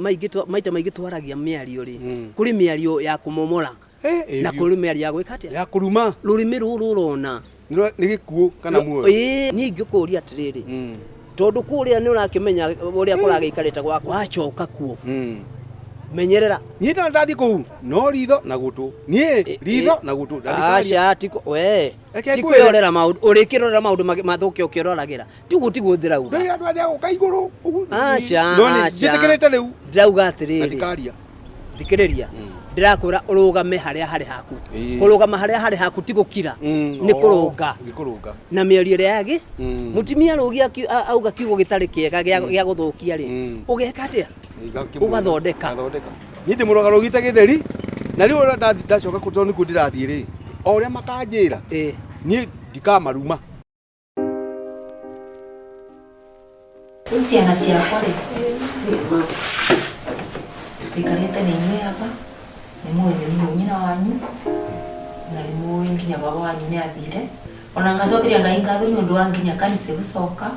maita maingĩ twaragia mĩario rĩ, kũrĩ mĩario ya kũmomora na kũrĩ mĩario ya gwĩka atĩa? Ya kũruma. Rũrĩmĩ rũrũ ũrona nĩ gĩkuũ kana muoyo. Ĩ niĩ ingĩkũria atĩrĩrĩ, tondũ kũrĩa nĩ ũrakĩmenya ũrĩa kũragĩikarĩte gwaku wacoka kuo menyerera. Niĩ ndathiĩ kũu no ritho na gũtũ. Niĩ ritho na gũtũ. Aca ti we ti kwĩrorera maũndũ ũrĩkĩrorera maũndũ mathũke ũkĩroragĩra tiguo tiguo ndĩrauga. Ndĩ andũ arĩa gũka igũrũ. Aca No nĩ njĩtĩkĩrĩte rĩu. Ndĩrauga atĩrĩrĩ. Ndikaria. Thikĩrĩria. Ndĩrakwĩra ũrũgame harĩa harĩ haku. Kũrũgama harĩa harĩ haku ti gũkira. Nĩ kũrũnga. Nĩ kũrũnga. Na mĩario ĩrĩa yagĩ. Mũtumia rũgia auga kiugo gĩtarĩ kĩega gĩa gũthũkia rĩ. Ũgeka atĩa? Ũgathondeka. Niĩ ndĩmũroga rũgite gĩtheri. Na rĩu ũrĩa ndathi ndacoka kũ tondũ nĩkuo ndĩrathiĩ rĩ. O ũrĩa makanjĩra. Niĩ ndikamaruma. Rĩu ciana ciakwa rĩ. Tũikarĩte na inyuĩ aba. Nĩ mũĩ nĩ niĩ nyina wanyu. Na nĩ mũĩ nginya baba wanyu nĩ athire. Ona ngacokeria Ngai ngatho nĩ ũndũ wa nginya kanitha gũcoka.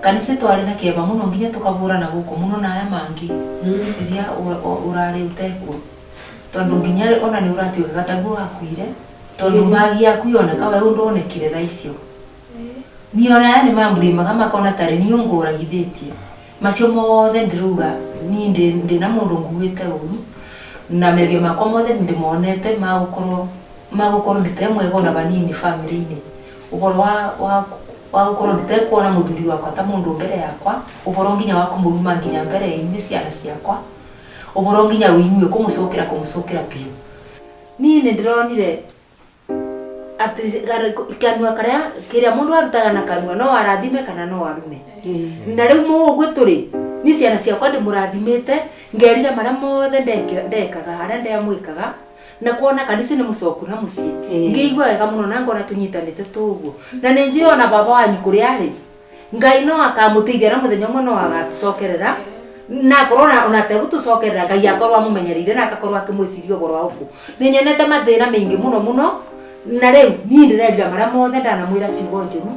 Kanitha twarĩ na kĩeva mũno nginya tũkabũrana gũkũ mũno na aya mangĩ. Rĩrĩa ũrarĩ ũtekuo. Tondũ nginya ona nĩ ũratuĩkaga taguo wakuire. Tondũ magi yaku yoneka we ũndũ onekire thaa icio. Niĩ ona aya nĩ mambũrĩmaga makona tarĩ niĩ ngũragithĩtie. Macio mothe ndĩrauga niĩ ndĩna mũndũ nguĩte ũru. Na mebia makwa mothe nĩndĩmonete magũkorwo ndĩte mwega ona vanini family-inĩ. Ũhoro wa gũkorwo ndĩtekuona mũthuri wakwa ta mũndũ mbere yakwa, ũhoro nginya wa kũmũruma nginya mbere ya inyuĩ ciana ciakwa, ũhoro nginya wa inyuĩ kũmũcokera biũ. Niĩ nĩndĩronire atĩ kanua karĩa kĩrĩa mũndũ arutaga na kanua no arathime kana no arume. Na rĩu mũũguo tũrĩ niĩ ciana ciakwa ndĩmũrathimĩte ngerira marĩa mothe ndekaga harĩa ndamwĩkaga na kuona kanitha nĩ mũcoku na mũciĩ ngĩigua wega mũno na ngona tũnyitanĩte tũguo na nĩ njũĩ ona baba wanyu kũrĩa arĩ Ngai no akamũteithia na mũthenya ũmwe no agatũcokerera na akorwo ona ategũtũcokerera Ngai akorwo amũmenyereire na akakorwo akĩmwĩciria ũhoro wa ũkũ. Nĩ nyonete mathĩna maingĩ mũno mũno na rĩu niĩ ndĩrerira marĩa mothe ndanamwĩra ciugo njũru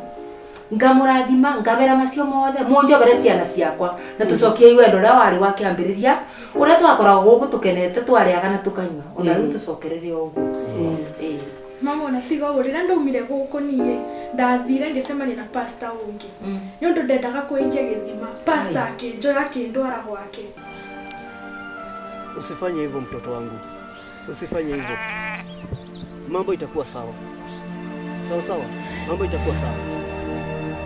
ngamũrathima ngabera macio mothe mũnjobere ciana ciakwa na tũcokie wendo ũrĩa warĩ wa kĩambĩrĩria ũrĩa twakoragwo gũkũ tũkenete twarĩaga na tũkanyua ona rĩu tũcokerere o ũguo. Mama ona tiga ũguo rĩrĩa ndaumire gũkũ niĩ ndathire ngĩcemania na pastor ũngĩ. Nĩ ũndũ ndendaga kũenjia gĩthima. Pastor akĩnjoya akĩndwara gwake. Usifanye hivyo mtoto wangu, usifanye hivyo, mambo itakuwa sawa sawa sawa, mambo itakuwa sawa.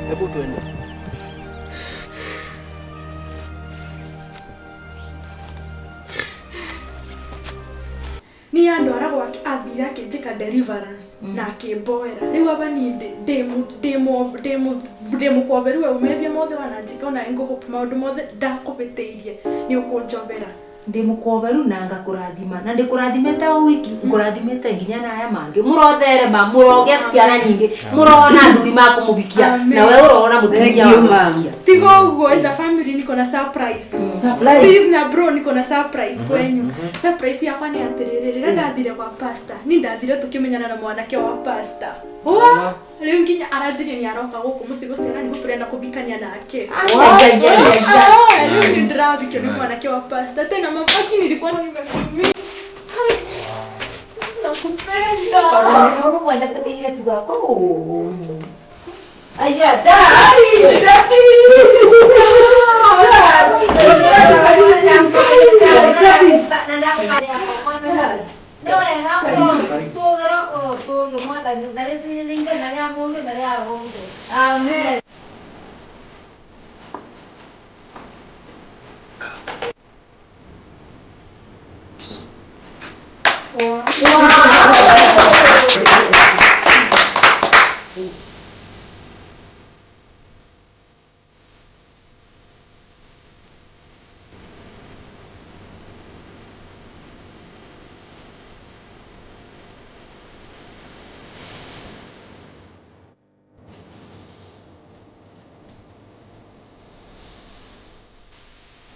Hebu tuende. Ni andwara gwake athire akĩnjĩka deliverance na akĩmboera. Rĩu aba niĩ ndĩmũkoberu we umebia mothe wananjĩka ona ngũhope maũndũ mothe ndakũbĩtĩirie nĩ ũkũnjobera. Ndimukoberu na ngakurathima na ndikurathimete o wiki ngurathimete nginya na aya mangi murotherema muroge ciana nyingi murona athuri makumubikia na we urona mutumia wa tigo uguo as a family niko na surprise. Sis na bro niko na surprise kwenyu. Surprise yakwa ni atiriri rĩrĩa ndathire kwa pastor ni ndathire tukimenyana na mwanake wa pastor. Wa rĩu nginya aranjĩria ni aroka gũkũ mũciĩ gũcera nĩguo tũrenda kũbikania nake. Rĩu ndĩrathikio nĩ mwanake wa pastor tena mama lakini nilikuwa nimekumiss. Nakupenda. Aya, dai, Amen. Wow.